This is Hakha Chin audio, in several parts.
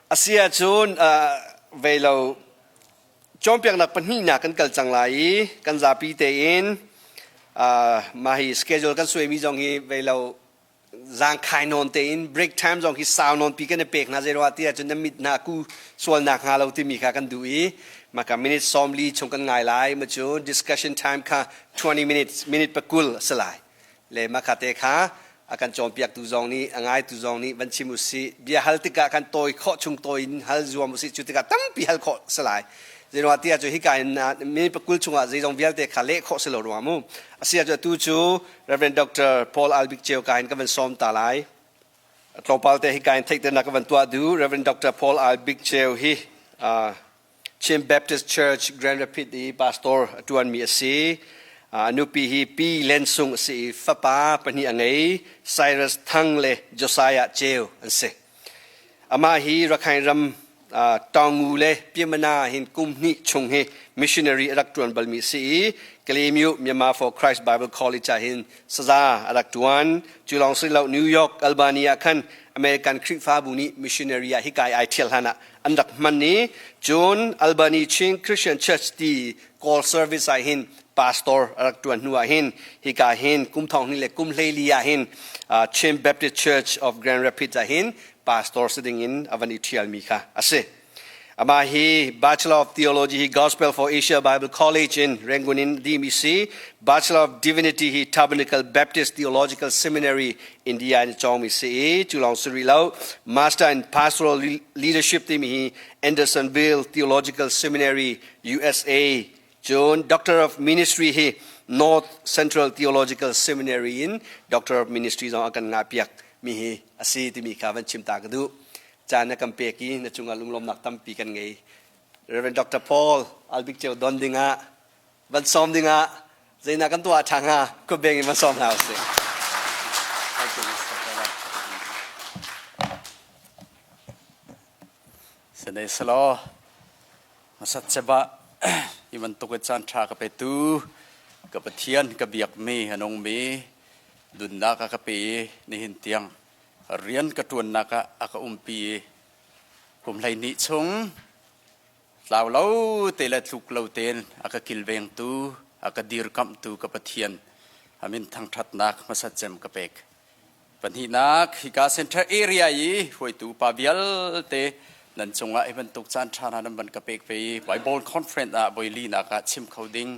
Asi ahcun vei lo cawnpiaknak pahnihnak kan kal cang lai i kan zapi tein mah hi schedule kan suaimi zong hi vei lo zaangkhai nawn tein break time zong hi sau nawn pi kan i pek hna zei ruah ti ahcun na mit hna ku sualnak hnga lo timi kha kan duh i maka minute 40 chung kan ngai lai ma cu discussion time kha 20 minutes minute pakul a si lai le maka te kha a kan cawnpiaktu zong nih a ngaitu zong nih van chim usih bia hal tikah kan tawi khawh chung tawi in hal zuam usih cu tikah tampi hal khawh si lai zeiruang ti ahcun hika in minute pakul chungah zeizong vialte kha leh khawh si lo ruang mu asi ahcun atu cu Reverend Dr. Paul Albik Ceu ka in ka van sawm ta lai tlawmpal te hika in theihternak ka van tuah du Reverend Dr. Paul Albik Ceu hi Chin Baptist Church Grand Rapids i pastor a ṭuanmi a si. A nupi hi Pi Len Sung a si i fapa pahnih a ngei, Cyrus Thang le Josiah Ceu an si. Amah hi Rakhine ram Taungu le Pyimana hin kum hnih chung hi missionary a rak ṭuan balmi a si i Kalaymyo Myanmar for Christ Bible College ah hin saza a rak ṭuan. Cu lawng si lo New York, Albany ah khan American Khrihfabu nih missionary ah hika i ai ṭhial hlan ah an rak hman i cun Albany Chin Christian Church ti call service ah hin pastor a rak ṭuan hnu ah hin hika hin kum thong hnih le kum hleili ah hin Chin Baptist Church of Grand Rapids ah hin pastor si ding in a van i ṭhialmi kha a si. Amah hi Bachelor of Theology hi Gospel for Asia Bible College in Rangoon in dimi si. Bachelor of Divinity hi Tabernacle Baptist Theological Seminary India in cawngmi si i cu lawng si rih lo. Master in Pastoral Leadership timi hi Andersonville Theological Seminary USA. Cun Doctor of Ministry hi North Central Theological Seminary in Doctor of Ministry zong a kan ngahpiak mi hi a si timi kha van chim ta ka duh. Caan na kan pek i na cungah lunglawmnak tampi kan ngei. Reverend Dr. Paul Albik Ceu don dingah van sawm dingah zeinak kan tuah ṭha hnga khuabeng in van sawm hna usih. Thank you, Mr. Taylor. Sene selo masat seba i bantuk in caan ṭha ka petu ka Pathian ka biakmi anung mi dunnak a ka pe i nihin tiang rian ka ṭuannak ah a ka umpi i kum 12 chung tlau lo te le tluk lo tein a ka kilvengtu a ka dirkamhtu ka Pathian a min thangṭhatnak hmasat cem ka pek. Pahnihnak hika center area i hruaitu pa vialte nan cungah hi bantuk caan ṭha hna nan van ka pek ve i Bible conference ah voi linak ah chim kho ding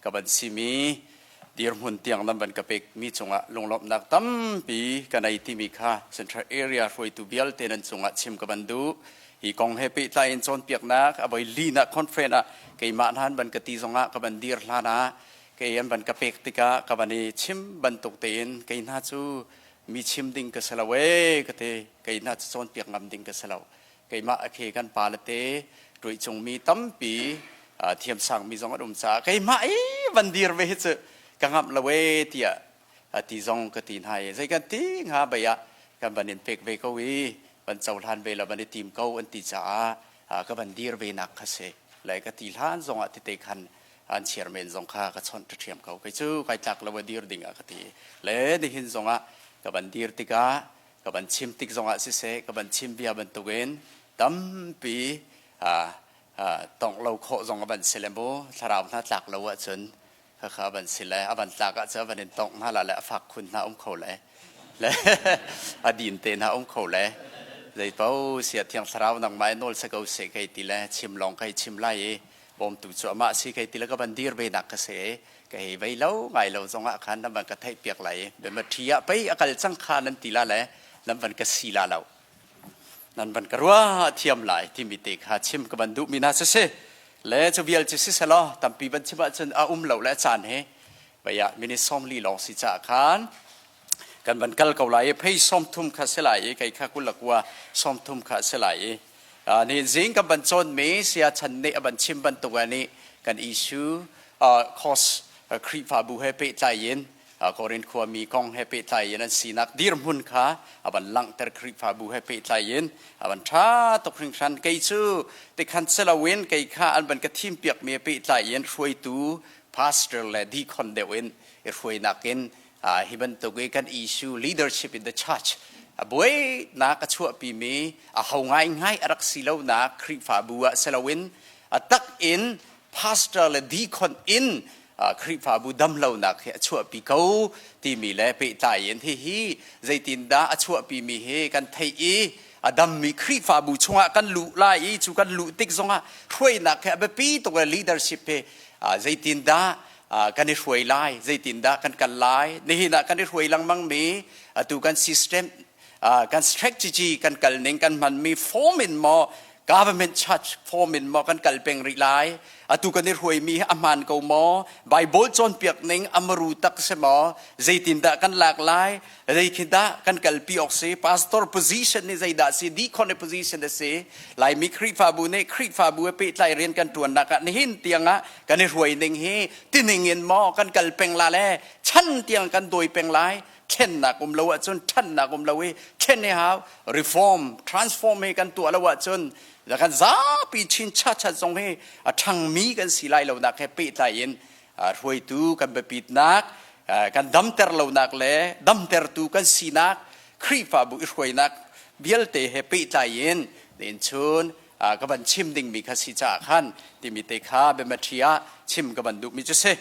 ka van simi dirhmun tiang nan van ka pekmi cungah lunglawmhnak tampi ka nei timi kha Central Area hruaitu vialte nan cungah chim ka van duh. Hi kong he pehtlai in cawnpiaknak a voi linak conference ah keimah hna an van ka ti zongah ka van dir hlan ah kei an van ka pek tikah ka van i chim bantuk tein kei hna cu mi chim ding ka si lo ee ka ti kei hna cu cawnpiak ngam ding ka si lo keimah a khi kan pa le te tuihcung mi tampi thiamsang mi zong an um caah keimah i van dir ve hi cu ka ngamh lo e tiah ti zong ka ti hna i zei kan ti hnga bei ah kan van in pek ve ko i van cohlan ve la van i tim ko an ti caah ka van dir ve nak kha si le ka ti hlan zong ah tete khan an chairman zong kha ka chawnh ṭhiam ko kei cu kai tlak lo a dir ding ah ka ti le nihin zong ah ka van dir tikah ka van chim tik zongah siseh ka van chim bia bantukin tampi tongh lo khawh zong a van si le mu thlarau hna tlak lo ahcun khakha a van si le a van tlak ahcun a van in tongh hna la le a fak khun hna um kho le le a din te hna um kho le zeipo sia thiang thlarau nangmah in nawl se ko se kei ti le chim lawng kai chim lai i bawmtu cu amah si kei ti le ka van dir ve nak ka si ka hei vei lo ngai lo zongah khan nan van ka theih piak lai i bema ṭhi ah pei a kal cang kha nan ti la le nan van ka si la lo nan van ka ruah thiam lai timi te kha chim ka van duh mi hna si le cu vial cu si selaw tampi van chim ahcun a um lo le caan he vei ah minute 40 lawng si caah khan kan van kal ko lai i phei 30 kha si lai i kei kha 29 30 kha si lai i Ni zing kan van cawnmi saya chan nih a van chim bantuk ah nih kan issue course Khrihfabu he pehtlai in Korin khuami kong he pehtlai in an sinak dirhmun kha a van langhter Khrihfabu he pehtlai in a van ṭha tuk hringhran kei cu tikhan siloin kei kha an van ka thim piakmi he pehtlai in hruaitu pastor le deacon deuh in i hruainak in hi bantuk i kan issue leadership in the church. A buainak a chuahpimi a ho ngaingai a rak si lonak Khrihfabu ah si loin a tak in pastor le deacon in Khrihfabu damlonak hi a chuahpi ko timi le pehtlai in hihi zeitindah a chuahpimi hi kan theih i a dammi Khrihfabu chungah kan luh lai i cu kan luh tik zongah hruainak hi a biapi tuk le leadership hi zeitindah kan i hruai lai zeitindah kan kal lai nihin ah kan i hruai lengmang mi atu kan system kan strategy kan kal ning kan hmanmi form in maw government church form in maw kan kal peng rih lai atu kan i hruaimi hi a hmaan ko maw Bible cawnpiak ning amaru tak si maw zeitindah kan lak lai zeitindah kan kalpi awk si pastor position nih zeidah si deacon position a si Laimi Khrihfabu nih Khrihfabu he pehtlai rian kan ṭuannak ah nihin tiangah kan i hruai ning hi tining in maw kan kal peng la le chan tiang kan dawi peng lai thlennak um lo ahcun ṭhannak um lo i thlen hi hau reform transform hi kan tuah lo ahcun kan zapi chin cha chat zong hi a ṭhangmi kan si lai lonak he pehtlai in hruaitu kan biapitnak kan damter lonak le damtertu kan sinak Khrihfabu i hruainak vialte he pehtlai in in chun ka van chim dingmi kha si caah khan timi te kha biamatthi ah chim ka van duhmi cu si.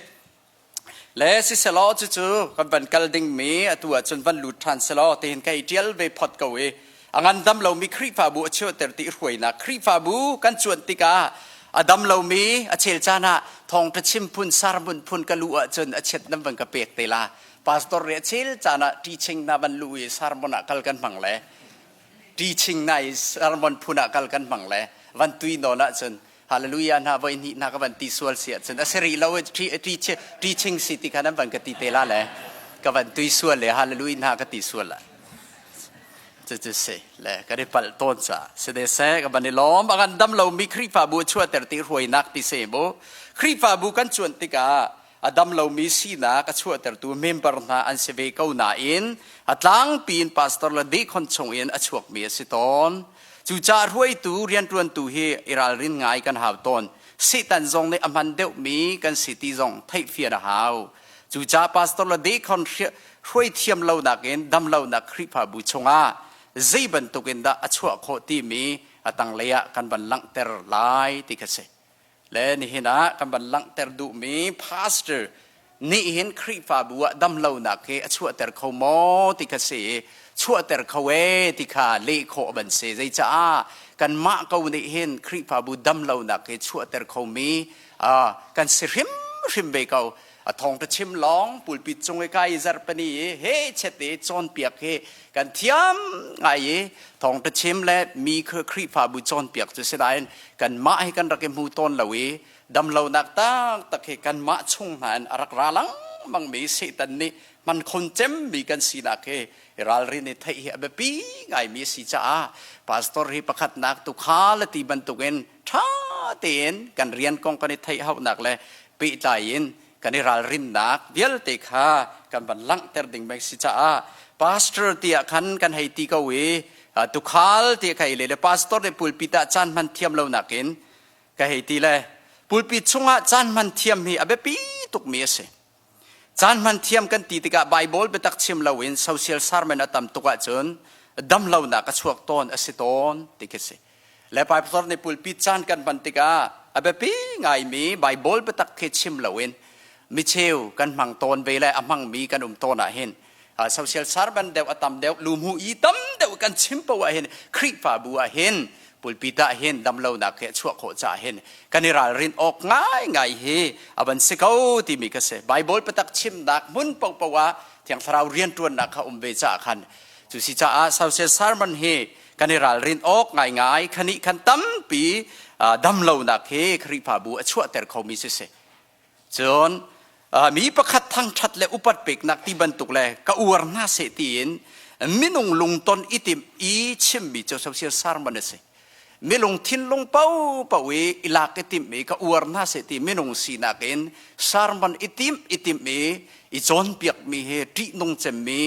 Le siselaw cucu kan van kal dingmi atu ahcun van lut ṭhan selaw tihin ka i ṭial ve phot ko i a ngandam lomi Khrihfabu a chuahter ti hruainak Khrihfabu kan cuanh tikah a dam lomi a chel caan ah thawngṭha chim phun sermon phun ka luh ahcun a chiat nan van ka pek te la pastor nih a chel caan ah teaching na van luh i sermon ah kal kan hmang le teaching na i sermon phun ah kal kan hmang le van tui nawn ahcun hallelujah hna voi hnih hna ka van ti sual si ahcun a si rih lo teaching si ti kha nan van ka ti te la le ka van tui sual le hallelujah hna ka ti sual la cucu si le kan i palh tawn ca si de se ka van i lawm a kan dam lomi Khrihfabu a chuahter ti hruainak ti se mu Khrihfabu kan cuan tikah a dam lomi sinak a chuahtertu member hna an si ve ko nain a tlangpi in pastor le deacon chung in a chuakmi a si tawn cucaah hruaitu rianṭuantu hi i ralrin ngai kan hau tawn Satan zong nih a hman deuhmi kan si ti zong theihfian a hau cucaah pastor le deacon hruai thiam lonak in dam lonak Khrihfabu chungah zei bantuk in dah a chuah khawh timi a tanglei ah kan van langhter lai ti kha si Le nihin ah kan van langhter duhmi pastor nih hin Khrihfabu ah damlonak hi a chuahter kho maw ti kha si i chuahter kho ee ti kha leh khawh ban si. Zeicaah kanmah ko nih hin Khrihfabu damlonak hi chuahter khomi kan si hrimhrim ve ko. A thawngṭha chim lawng pulpit cung i kai zarhpini i he chet i cawnpiak hi kan thiam ngai i thawngṭha chim le mi Khrihfabu cawnpiak cu si nain kanmah hi kan rak i hmu tawn lo i damlonak taktak hi kanmah chung hna in a rak ra lengmang mi Satan nih hman khon cemmi kan sinak hi ralrin i theih hi a biapi ngaimi a si caah pastor hi pakhatnak tuukhal a ti bantukin ṭha tein kan rian kong kan i theih hauhnak le pehtlai in kan i ralrinnak vialte kha kan van langhter ding bang si caah pastor tiah khan kan hei ti ko i tukhal ti ka hei le le pastor nih pulpit ah caan hman thiam lo nakin ka hei ti le pulpit chungah caan hman thiam hi a biapi tukmi a si Caan hman thiam kan ti tikah Baibal biatak chim loin social sermon a tam tuk ahcun damlonak a chuak tawn a si tawn ti khi si. Le pastor nih pulpit caan kan hman tikah a biapi ngaimi Baibal biatak khi chim loin micheu kan hmang tawn ve le a hmangmi kan um tawn ahhin social sermon deuh a tam deuh luhmu i tam deuh kan chim poah ahhin Khrihfabu ahhin pulpit ah hin damlonak hi a chuah khawh caah hin kan i ralrin awk ngaingai hi a van si ko timi ka si Bible biatak chimnak hmun paohpaoh ah Thiang Thlarau rianṭuannak kha um ve caah khan cu si caah social sermon hi kan i ralrin awk ngaingai khani khan tampi damlonak hi Khrihfabu a chuahter khomi si si Cun mi pakhat thangṭhat le upat peknak ti bantuk le ka uar hna seh tiin minung lungton i timh i chimmi cu social sermon a si. Milung thinlung paohpaoh i i lak i timh i ka uar hna seh ti minung sinak in sermon i timh i timh i i cawnpiakmi hi ṭihnung cemmi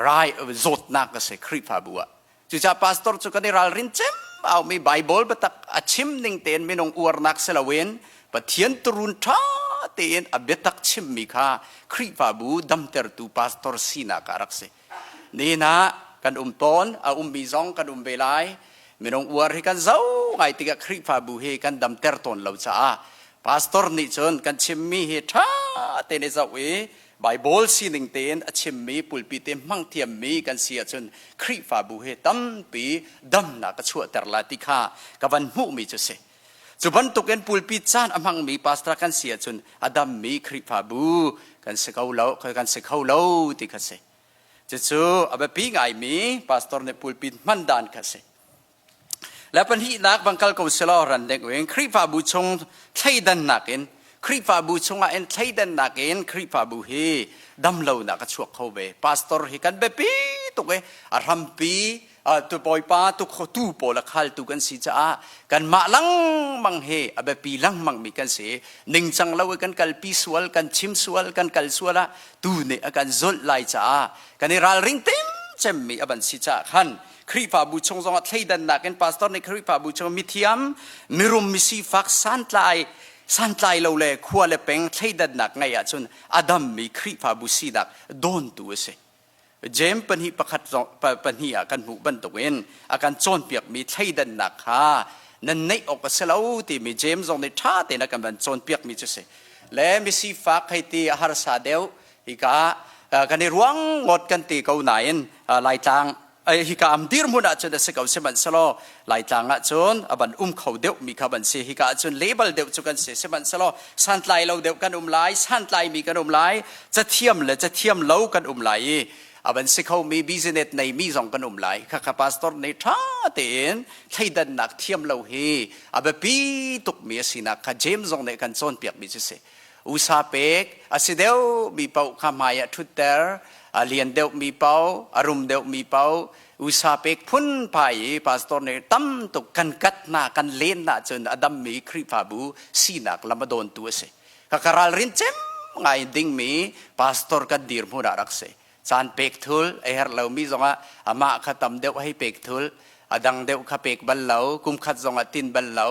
rai zawtnak a si Khrihfabu ah. Cucaah pastor cu kan i ralrin cem aumi Bible biatak a chim ning tein minung uarnak si loin Pathian turun ṭha tein a biatak chimmi kha Khrihfabu damtertu pastor sinak ah a rak si. Nihin ah Kan um tawn, a ummi zong kan um ve lai. Minung uar hi kan zo ngai tikah Khrihfabu hi kan damter tawn lo caah pastor nih cun kan chimmi hi ṭha tein i zoh i Bible sining tein a chimmi pulpit i hmang thiammi kan si ahcun Khrihfabu hi tampi damnak a chuahter la ti kha ka van hmuhmi cu si. Cu bantukin pulpit caan a hmangmi pastor kan si ahcun a dammi Khrihfabu kan si ko lo, kan si kho lo ti kha si. Cucu a biapi ngaimi pastor nih pulpit hman dan kha si. Le pahnihnak bang kal ko selaw ran deng in Khrihfabu chung thleidannak in Khrihfabu chungah in thleidannak in Khrihfabu hi damlonak a chuak kho ve. Pastor hi kan biapi tuk i a hrampi tu bawipa tu tu pawl a khaltu kan si caah kanmah lengmang hi a biapi lengmang mi kan si. Ningcang lo i kan kalpi sual, kan chim sual, kan kal sual ah tu nih a kan zulh lai caah kan i ralring tim cemmi a van si caah khan Khrihfabu chung zongah thleidannak in pastor nih Khrihfabu chung mithiam, mirum, misifak, santlai, santlai lo le khua le peng thleidannak ngeih ahcun a dammi Khrihfabu sinak dawntu a si. James pahnih pakhat pahnih ah kan hmuh bantukin a kan cawnpiakmi thleidannak kha nan neih awk a si lo timi James zong nih ṭha tein a kan van cawnpiakmi cu si. Le misifak hei ti a harsa deuh hika kan i ruang ngawt kan ti ko nain Laitlang hika am dirhmun ahcun a si ko sihmanhsehlaw Laitlang ahcun a van um kho deuh mi kha van si hika ahcun label deuh cu kan si sihmanhsehlaw santlai lo deuh kan um lai santlai mi kan um lai cathiam le cathiam lo kan um lai i a van si kho mi business nei mi zong kan um lai khakha pastor nih ṭha tein thleidannak thiam lo hi a biapi tuk mi a sinak kha James zong nih kan cawnpiak mi cu si usa pek a si deuh mi paoh kha hmai ah ṭhutter a lian deuh mi paoh a rum deuh mi paoh usa pek phunphai i pastor nih tam tuk kan kat hna kan len hna cun a dammi Khrihfabu sinak lam a dawntu a si ka ka ralrin cem ngai dingmi pastor kan dirhmun ah rak si caan pek thul a herh lomi zongah amah kha tam deuh hei pek thul a dang deuh kha pek bal lo kum khat zongah tin bal lo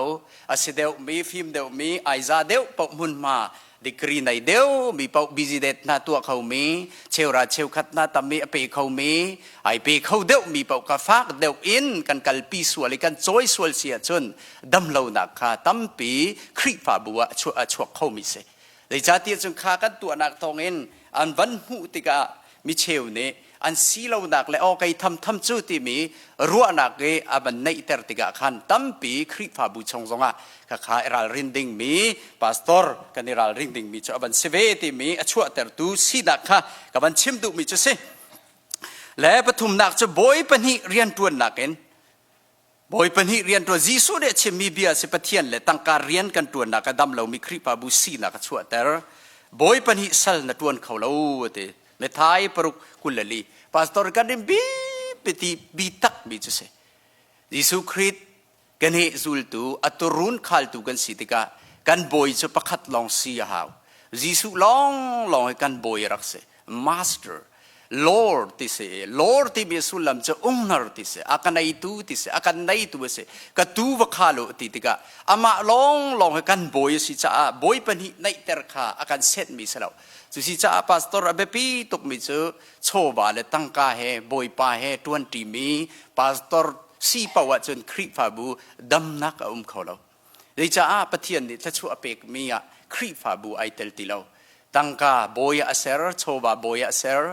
a si deuh mi fim deuh mi aiza deuh paoh hmunhma degree nei deuh mi paoh busy det hna tuah kho mi cheura cheukhat hna tam mi a pe kho mi ai pe kho deuh mi paoh kha fak deuh in kan kalpi sual i kan cawi sual si ahcun damlonak kha tampi Khrihfabu ah a chuak kho mi si Zeicahtiah cun kha kan tuahnak thawngin an van hmuh tikah micheu nih an silonak le aw kei thamtham cu timi ruahnak i a van neihter tikah khan tampi Khrihfabu chung zongah khakha i ralrin dingmi pastor kan i ralring dingmi cu a van si ve timi a chuahtertu sinak kha ka van chim duhmi cu si. Le pathumnak cu bawi pahnih rianṭuannak in Bawi pahnih rianṭuan Jesuh nih a chimmi bia si Pathian le tangka rian kan ṭuannak a dam lomi Khrihfabu sinak a chuahter. Bawi pahnih sal na ṭuan kho lo a ti. Matthai paruk 24 Pastor kan rin bi bi takmi cu si. Jesuh Khrih kan hi zultu a turun khaltu kan si tikah kan bawi cu pakhat lawng si a hau. Jesuh lawng lawng hi kan bawi rak si. Master Lord ti si Lord timi sullam cu ungnar ti si a ka neitu ti si a kan neitu a si ka tu va kha lo ti tikah amah lawng lawng hi kan bawi a si caah bawi pahnih neihter kha a kan setmi si lo cu si caah pastor a biapi tukmi cu chawva le tangka he bawipa he ṭuanṭimi pastor si paoh ahcun Khrihfabu damnak a um kho lo Zeicaah Pathian nih thluachuah a pekmi ah Khrihfabu ai tel ti lo. Tangka bawi ah a ser, chawva bawi ah a ser.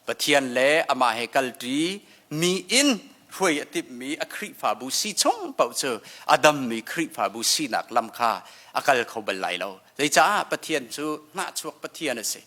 Pathian le amah he kalṭi mi in hruai a timhmi a Khrihfabu si chung paoh cu a dammi Khrihfabu sinak lam kha a kal kho bal lai lo. Zeicaah Pathian cu hnahchuak Pathian a si.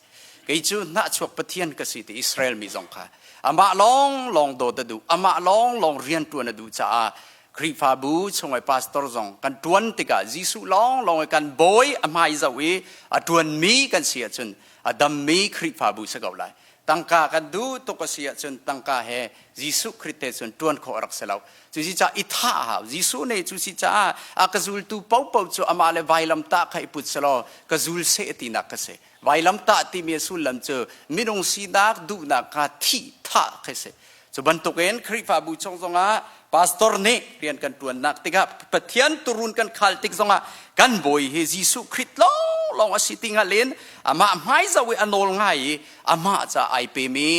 Kei cu hnahchuak Pathian ka si ti Israel mi zong kha amah lawng lawng dawt a duh, amah lawng lawng rian ṭuan a duh caah Khrihfabu chung i pastor zong kan ṭuan tikah Jesuh lawnglawng i kan bawi a hmai zoh i a ṭuanmi kan si ahcun a dammi Khrihfabu si ko lai. Tangka kan duh tuk a si ahcun tangka he Jesuh Khrih te cun ṭuan khawh a rak si lo. Cusi caah i thah a hau. Jesuh nih cusi caah a ka zultu paohpaoh cu amah le vailamtah kha i put selaw ka zul seh tinak ka si. Vailamtah timi a sullam cu minung sinak duhnak kha thih thah khi si. Cu bantukin Khrihfabu chung zongah pastor nih rian kan ṭuannak tikah Pathian turun kan khal tik zongah kan bawi hi Jesuh Khrih lawng lawng a si ti hngal in amah hmai zoh i a nawl ngai i amah ca ai pemi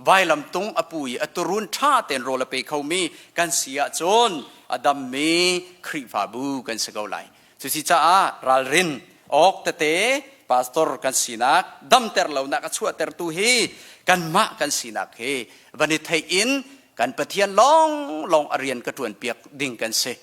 vailamtung a pu i a turun ṭha tein rawl a pe khomi kan si ahcun a dammi Khrihfabu kan si ko lai. Cusicaah ralrin awk tete pastor kan sinak damter lonak a chuahtertu hi kanmah kan sinak hi van i theih in kan Pathian lawng lawng a rian ka ṭuan piak ding kan si.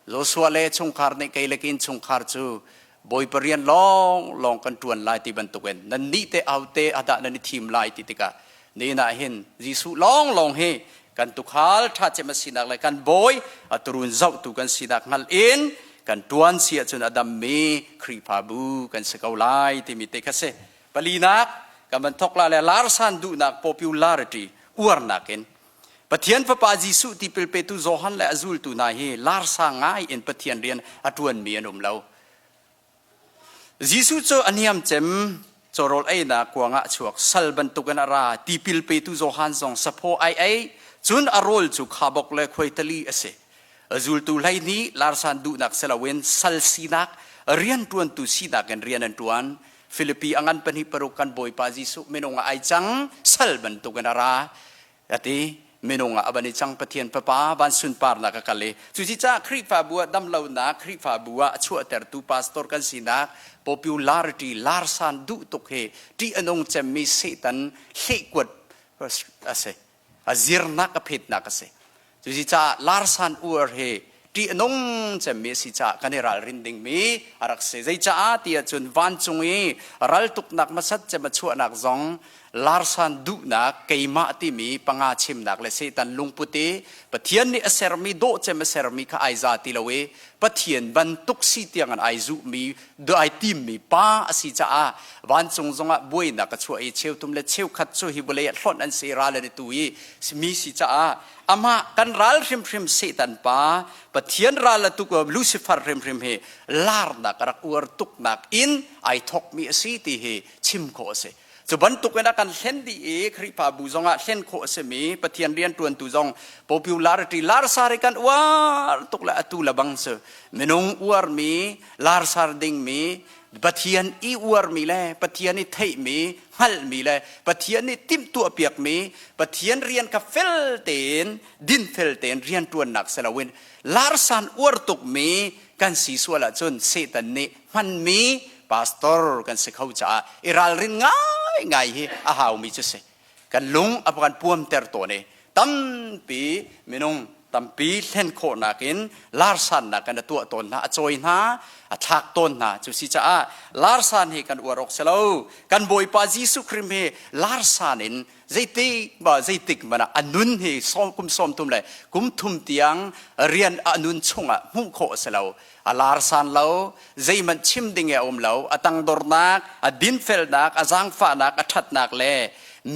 Joshua le chungkhar nih kei le kin chungkhar cu Bawipa rian lawng lawng kan ṭuan lai ti bantukin nan nih te au te adah nan i thim lai ti tikah nihin ah hin Jesuh lawng lawng hi kan tukhal ṭha cem a sinak le kan bawi a turun zohtu kan sinak hngal in kan ṭuan si ahcun a dammi Khrihfabu kan si ko lai timi te kha si. Palinak kan van thok la le larsan duhnak popularity uarnak in Pathian Fapa Jesuh tipil petu Johan le a zultu hna hi larsa ngai in Pathian rian a ṭuanmi an um lo. Jesuh cu a niam cem cawrawl einak kuang ah a chuak sal bantukin a ra tipil petu Johan zong saphaw ai ei cun a rawl cu khabok le khuaitali a si. A zultu 12 larsan duhnak si loin sal sinak rianṭuantu sinak in rian an ṭuan. Filipi a ngan pahnih paruk kan Bawipa Jesuh minung ah ai cang sal bantukin a ra ati minung ah a van i cang Pathian Fapa van sunparnak a kal i cucicaah Khrihfabu ah damlonak Khrihfabu ah a chuahtertu pastor kan sinak popularity larsan duh tuk hi ṭih a nung cemmi Satan hlehkuat a si a zirnak a phetnak a si cucicaah larsan uar hi ṭih a nung cemmi a si caah kan i ralrin dingmi a rak si zeicaah ti ahcun vancung i raltuknak hmasat cem a chuahnak zong larsan duhnak keimah timi panga chimnak le Satan lungput i Pathian nih a sermi dawh cem a sermi kha ai za ti lo i Pathian bantuk si tiang an ai zuhmi ai timmi pa a si caah vancung zongah buainak a chuah i cheuthum le cheukhat cu hi vawlei ah hlonh an si ral an i tu i mi si caah amah kan ral hrimhrim Satan pa Pathian ral a tuk Lucifer hrimhrim hi larnak a rak uar tuknak in ai thokmi a si ti hi chim khawh a si. Cu bantuk in a kan hlen dih i Khrihfabu zongah hlen khawh a simi Pathian rianṭuantu zong popularity larsar i kan uar tuk le atu le bang cu minung uarmi larsar dingmi Pathian i uarmi le Pathian i theihmi hngalhmi le Pathian nih timhtuah piakmi Pathian rian kha fel tein dinfel tein rianṭuannak si loin larsan uar tukmi kan si sual ahcun Satan nih hmanmi pastor kan si kho caah i ralrin ngaingai hi a haumi cu si kan lung a kan puamter tawn i tampi minung tampi hlen khawhnak in larsannak kan a tuah tawn hna a cawi hna a thlak tawn hna cu si caah larsan hi kan uar awk si lo kan bawipa Jesuh Khrih hi larsan in zeitik ba zeitik mana a nun hi som kum som tum le kum thum tiang rian a nun chungah hmuh khawh a si lo a larsan lo zeihmanh chim ding a um lo a tangdornak a dinfelnak a zaangfahnak a ṭhatnak le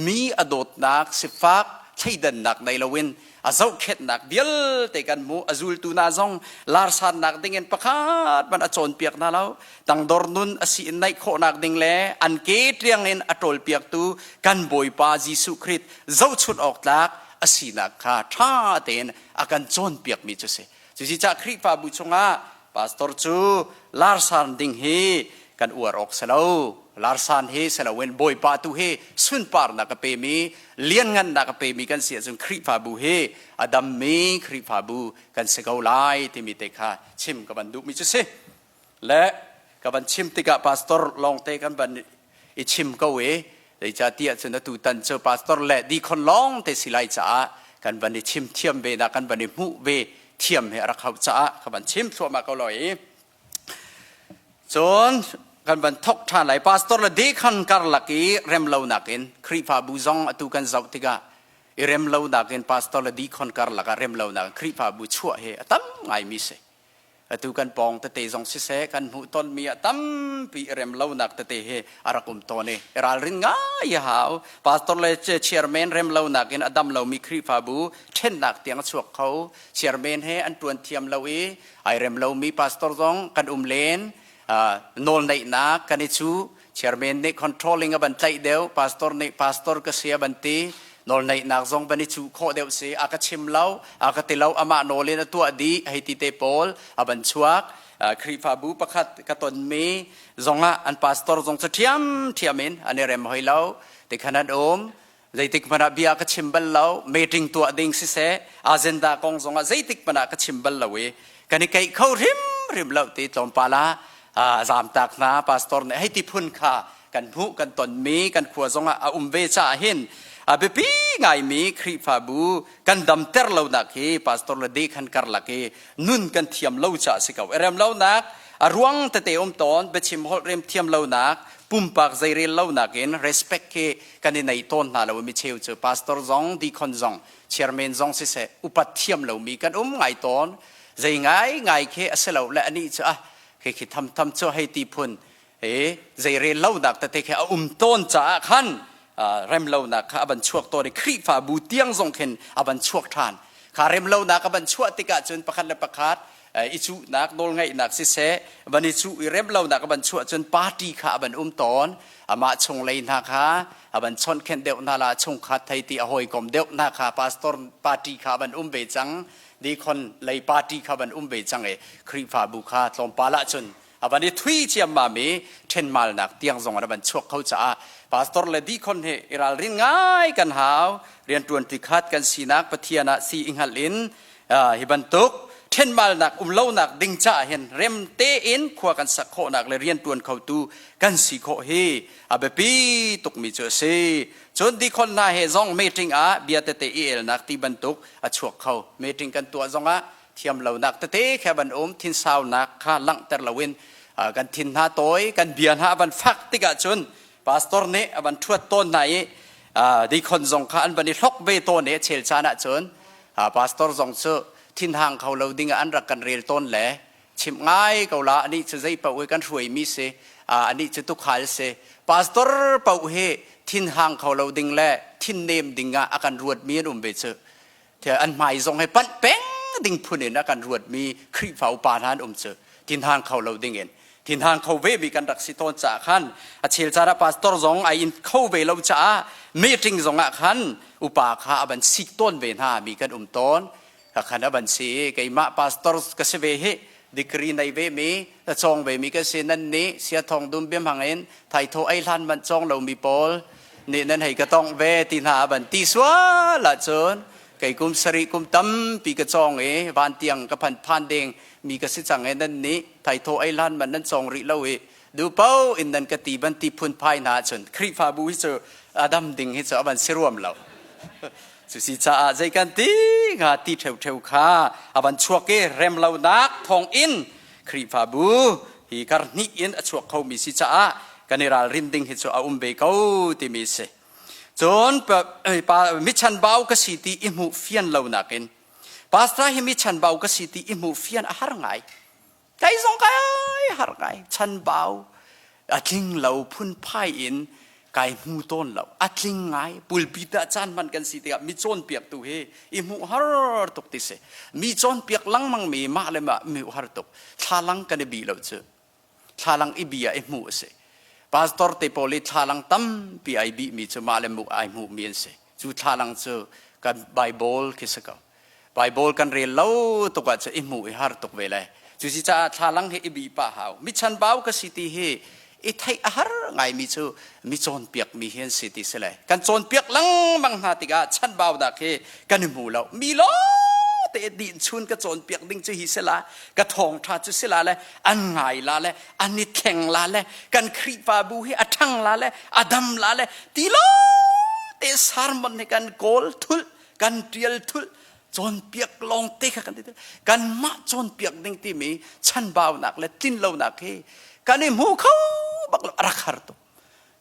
mi a dawtnak sifak thleidannak nei loin a zohkhenhnak vialte kan hmuh a zultu hna zong larsannak dingin pakhat man a cawnpiak hna lo tangdor nun a si in naih khawhnak ding le an ke tiang in a ṭawlpiaktu kan Bawipa Jesuh Khrih zohchunh awk tlak a sinak kha ṭha tein a kan cawnpiakmi cu si Cusicaah Khrihfabu chungah pastor cu larsan ding hi kan uar awk si lo. Larsan hi si loin Bawipa tu hi sunparnak a pemi, lianngannak a pemi kan si ahcun Khrihfabu hi a dammi Khrihfabu kan si ko lai timi te kha chim ka van duhmi cu si. Le ka van chim tikah pastor lawngte kan van i chim ko i zeicahtiah cun atu tan cu pastor le deacon lawng te si lai caah kan van i chim thiam ve na kan van i hmuh ve thiam he a rak hauh caah ka van chim thluahmah ko loi i cun kan van thok ṭhan lai pastor le deacon karlak i remlonak in Khrihfabu zong atu kan zoh tikah i remlonak in pastor le deacon karlak ah remlonak in Khrihfabu chuah hi a tam ngaimi si Atu kan pawng tete zong siseh kan hmuh tonmi ah tampi i rem lonak tete hi a rak um tawn i i ralrin ngai a hau. Pastor le chairman rem lonak in a dam lomi Khrihfabu ṭhennak tiang a chuak kho. Chairman he an ṭuan thiam lo i ai rem lomi pastor zong kan um len. Nawlneihnak kan i cu. Chairman nih controlling a van tlaih deuh, pastor nih pastor ka si a van ti. Nawlneihnak zong van i cuh khawh deuh si. A ka chim lo, a ka ti lo, amah nawl in a tuah dih, hei ti te pawl a van chuak. Khrihfabu pakhat ka tonmi zongah an pastor zong cu ṭhiamṭhiam in an i rem hoi lo ti khan an um. Zeitik hmanh ah bia ka chim bal lo, meeting tuah ding siseh, agenda kong zongah zeitik hmanh ah ka chim bal lo i kan i keih kho hrimhrim lo ti tlawmpal ah zamtak hna pastor nih hei ti phun kha kan hmuh kan tonmi kan khua zongah a um ve caah hin a biapi ngaimi Khrihfabu kan damter lonak hi pastor le deikhan karlak i nun kan thiam lo caah si ko. I rem lonak a ruang tete um tawn biachim holh rem thiam lonak pumpak zeirel lonak in respect khi kan i nei tawn hna lo mi cheu cu pastor zong deacon zong chairman zong siseh upat thiam lomi kan um ngai tawn zei ngai ngai khi a si lo le anih cu ah khi khi tham tham cu hei ti phun he zeirel lonak tete khi a um tawn caah khan rem lonak kha a van chuak tawn i Khrihfabu tiang zong khin a van chuak ṭhan kha rem lonak a van chuah tikah cun pakhat le pakhat i cuhnak nawlngaihnak siseh van i cuh i rem lonak a van chuah cun party kha a van um tawn amah chunglei hna kha a van chonhkhenh deuh hna la chungkhat thei ti a hawikom deuh hna kha pastor party kha a van um ve cang deacon lei party kha van um ve cang i Khrihfabu kha tlawmpal ahcun a van i thui ciammam i ṭhenmalnak tiang zong a van chuak kho caah pastor le deacon he i ralrin ngai kan hau. Rianṭuan ti khat kan sinak Pathian ah si i hngalh in hi bantuk ṭhenmalnak um lonak ding caah hin rem tein khua kan sak khawhnak le rianṭuan khotu kan si khawh hi a biapi tukmi cu a si. Cun deacon hna he zong meeting ah bia tete i elnak ti bantuk a chuak kho. Meeting kan tuah zongah thiam lonak tete kha van um, thinsaunak kha langhter loin kan thin hna tawi, kan bia hna a van fak tikah cun pastor nih a van ṭhuat tawn hna i deacon zong kha an van i hlok ve tawn i chel caan ahcun pastor zong cu thinhang kho lo ding ah an rak kan rel tawn le chimh ngai ko la, anih cu zei paoh hi kan hruaimi si, anih cu tukhal si. Pastor paoh hi thinhang kho lo ding le thinnem ding ah a kan ruatmi an um ve cu. An hmai zong he panh peng ding phun in a kan ruatmi Khrihfa upa hna an um cu thinhang kho lo ding in thinhang kho ve mi kan rak si tawn caah khan a chel caan ah pastor zong ai in kho ve lo caah meeting zong ah khan upa kha a van sik tawn ve hna mi kan um tawn ka khan a van si. Keimah pastor ka si ve hi, degree nei ve mi, na cawng ve mi ka si, nan nih sia thong dum biam hang in thai tho ei hlan man cawng lo mi pawl nih nan hei ka tong ve ti hna a van ti sual ahcun kei kum sarih kum tampi ka cawng i van tiang ka phan phan ding mi ka si cang i nan nih thaithaw ei hlan man nan cawng rih lo i dupo in nan ka ti ban ti phun phai hna ahcun Khrihfabu hi cu adam ding hi cu a van si ruam lo. Cusi caah zei kan ti nga ti ṭheuṭheu kha a van chuak i rem lonak thawng in Khrihfabu hi kar hnih in a chuak khomi si caah kan i ralrin ding hi cu a um ve ko timi si. Cun pa mi chanbau ka si ti i hmuh fian lonak in pastor hi mi chanbau ka si ti i hmuh fian a har ngai. Kai zong kai har ngai. Chanbau a tling lo phunphai in kai hmu tawn lo. A tling ngai. Pulpit ah caan hman kan si tikah mi cawnpiaktu hi i hmuh har tuk ti si. Mi cawnpiak lengmang mi mah le mah mi har tuk. Thlalang kan i bi lo cu. Thlalang i bi ah i hmuh a si. Pastor te pawl i thlalang tampi ai bih mi cu mah le muk ai hmuh mi an si. Cu thlalang cu kan Bible khi si ko. Bible kan rel lo tuk ah cu i hmuh i har tuk ve le. Cu si caah thlalang hi i bi pah hau. Mi chanbau ka si ti hi i theih a har ngaimi cu mi cawnpiak mi hi an si ti si le. Kan cawnpiak lengmang hna tikah chanbau dak hi kan i hmu lo. Mi lawng te din chun ka cawnpiak ding cu hi si la, ka thawngṭha cu si la le an ngai la le an i thleng la le kan Khrihfabu hi a ṭhang la le a dam la le ti lo te sermon hi kan kawl thulh, kan ṭial thulh, cawnpiak lawng te kha kan ti. Kanmah cawnpiak ding timi chanbaunak le tlinlonak hi kan i hmu kho bak lo, a rak har tuk.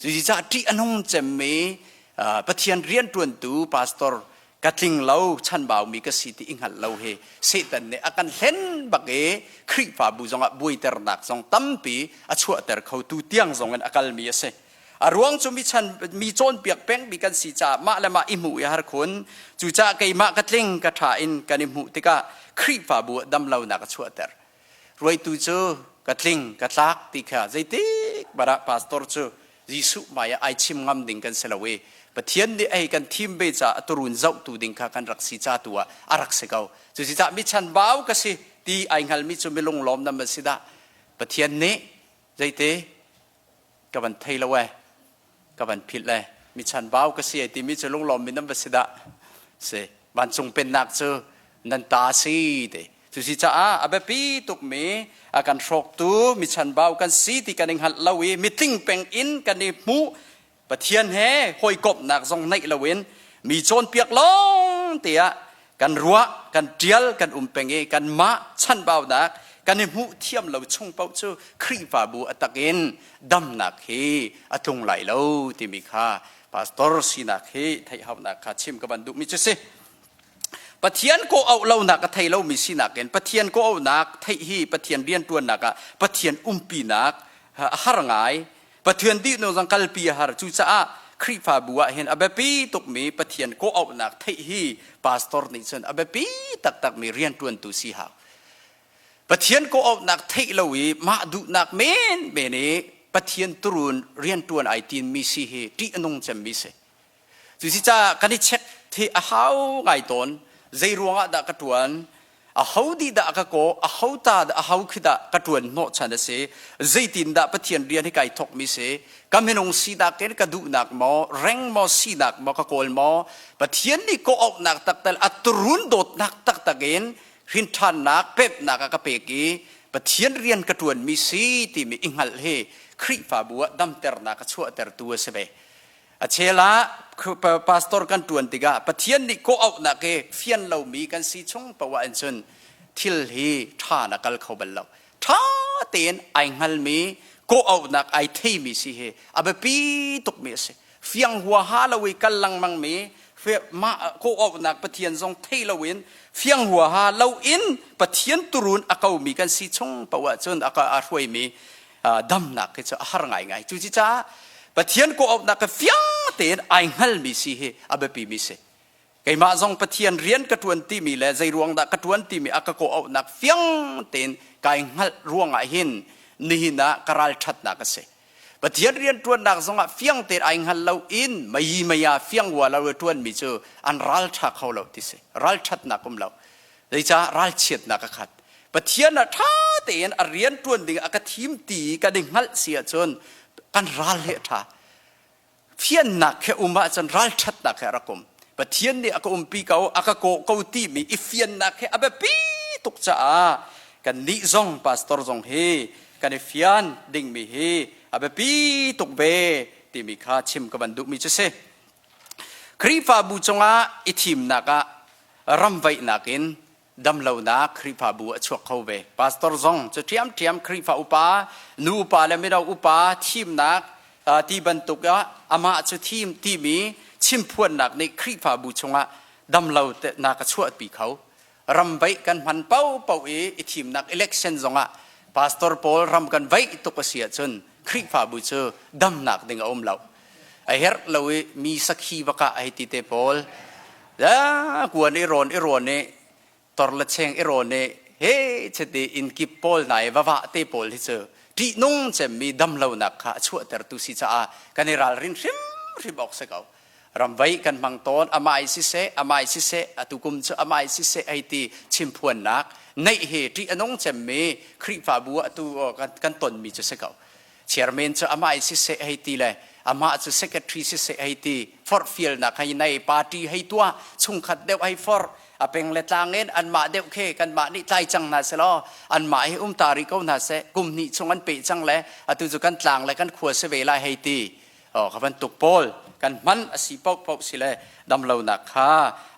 Cucaah ṭih a nung cemmi Pathian rianṭuantu pastor ka tling lo, chanbaumi ka si ti i hngalh lo hi Satan nih a kan hlen bak i Khrihfabu zongah buaiternak zong tampi a chuahter khotu tiang zong in a kalmi a si. A ruang cu mi chan mi cawnpiak pengmi kan si caah mah le mah i hmuh i har khun. Cucaah keimah ka tling ka ṭha in kan i hmuh tikah Khrihfabu ah damlonak a chuahter. Ruaitu cu ka tling ka tlak ti kha zeitik bara pastor cu Jesuh hmai ah ai chim ngam ding kan si lo i Pathian nih ei kan thim ve caah a turun zohtu ding kha kan rak si ca tu ah a rak si ko. Cucaah mi chanbau ka si. ti ai hngalmi cu milunglawm nan van si dah. Pathian nih zeiti ka van thei lo ee, ka van philh ee, mi chanbau ka si ai timi cu lunglawmmi nan va si dah. Si, vancung pennak cu nan ta si ti. Cusi caah a biapi tukmi a kan hrawktu mi chanbau kan si ti kan i hngalh lo i mitling peng in kan i hmuh Pathian he hawikomhnak zong neih loin mi cawnpiak lawng te ah kan ruah, kan ṭial, kan um peng i kanmah chanbaunak kan i hmuh thiam lo chung paoh cu Khrihfabu a tak in damnak hi a tlung lai lo timi kha pastor sinak hi theihhaunak kha chim ka van duhmi cu si. Pathian kawh auh lonak a thei lomi sinak in Pathian kawh auhnak theih hi Pathian rianṭuannak ah Pathian umpinak a har ngai. Pathian dihnung zong kalpi a har. Cucaah Khrihfabu ah hin a biapi tukmi Pathian kawh auhnak theih hi pastor nih cun a biapi taktakmi rianṭuantu si hau. Pathian kawh auhnak theih lo i mah duhnak menmen i Pathian turun rianṭuan ai tinmi si hi ṭih a nung cemmi si. Cusicaah kan i check hi a hau ngai tawn. Zei ruangah dah ka ṭuan? Aho dih dah ka kaw? Aho ta dah aho khi dah ka ṭuan hnawhchan a si? Zeitin dah Pathian rian hi kai thawkmi si? Ka minung sinak in ka duhnak maw, reng maw, sinak maw ka kawl maw? Pathian nih kawh-auhnak taktak a turun dawtnak taktak in hrinṭhannak, pemhnak a ka pek i Pathian rian ka ṭuanmi si timi i hngalh hi Khrihfabu ah damternak a chuahtertu a si ve. A chel ah pastor kan ṭuan tikah Pathian nih kawh auhnak hi fian lomi kan si chung poah in cun thil hi ṭha na kal kho bal lo. Ṭha tein ai hngalmi kawh auhnak ai theimi si hi a biapi tukmi a si. Fiang huaha lo i kal lengmangmi mah kawh auhnak Pathian zong thei loin fiang huaha loin Pathian turun a komi kan si chung poah cun a hruaimi damnak hi cu a har ngaingai. Cucaah Pathian kawh-auhnak ka fiang tein ai hngalmi si hi a biapimi si. Keimah zong Pathian rian ka ṭuan timi le zei ruang dah ka ṭuan timi a ka kawh-auhnak fiang tein kai hngalh ruangah hin nihin ah ka ralṭhatnak a si. Pathian rian ṭuannak zongah fiang tein ai hngal lo in mei mei ah fiang hua lo i ṭuanmi cu an ralṭha kho lo ti si. Ralṭhatnak um lo. Zeicah ralchiatnak a khat. Pathian ah ṭha tein a rian ṭuan ding a ka thim ti kan i hngalh si ahcun kan ral he a ṭha. Fiannak he um ahcun ralṭhatnak he a rak um. Pathian nih a ka umpi ko, a ka kawh ko timi i fiannak he a biapi tuk caah kan nih zong pastor zong hi kan i fian dingmi hi a biapi tuk ve timi kha chim ka van duhmi cu si. Khrihfabu cungah i thimnak ah ramvaihnak in damlonak Khrihfabu a chuak kho ve. Pastor zong cu ṭhiamṭhiam Khrihfa upa, nu upa le mino upa thimnak ti bantuk ah amah cu thim timi chimphuannak nih Khrihfabu chungah damlonak a chuahpi kho. Ramvaih kan hman paohpaoh i i thimnak election zongah pastor pawl ram kan vaih tuk a si ahcun Khrihfabu cu damnak ding a um lo. A herh lo i mi sakhi va kah hei ti te pawl kuan i rawn i rawn i tor le cheng i rawn i he chiti inn kip pawl nai va vah te pawl hi cu ṭihnung cemmi damlonak kha a chuahtertu si caah kan i ralrin hrimhrim awk si ko. Ramvei kan hmang tawn amai siseh amai siseh atu kum cu amai siseh hei ti chimphuannak neih hi ṭih a nung cemmi Khrihfabu ah atu kan tonmi cu si ko. Chairman cu amah i siseh hei ti le amah cu secretary siseh hei ti forhfialnak hei nei party hei tuah chungkhat deuh hei forh a peng le tlang in anmah deuh khi kanmah nih tlai cang hna selaw anmah hi um ta rih ko hna seh kum hnih chung an peh cang le atu cu kan tlang le kan khua si ve lai hei ti oh kha bantuk pawl kan hman a si paohpaoh si le damlonak kha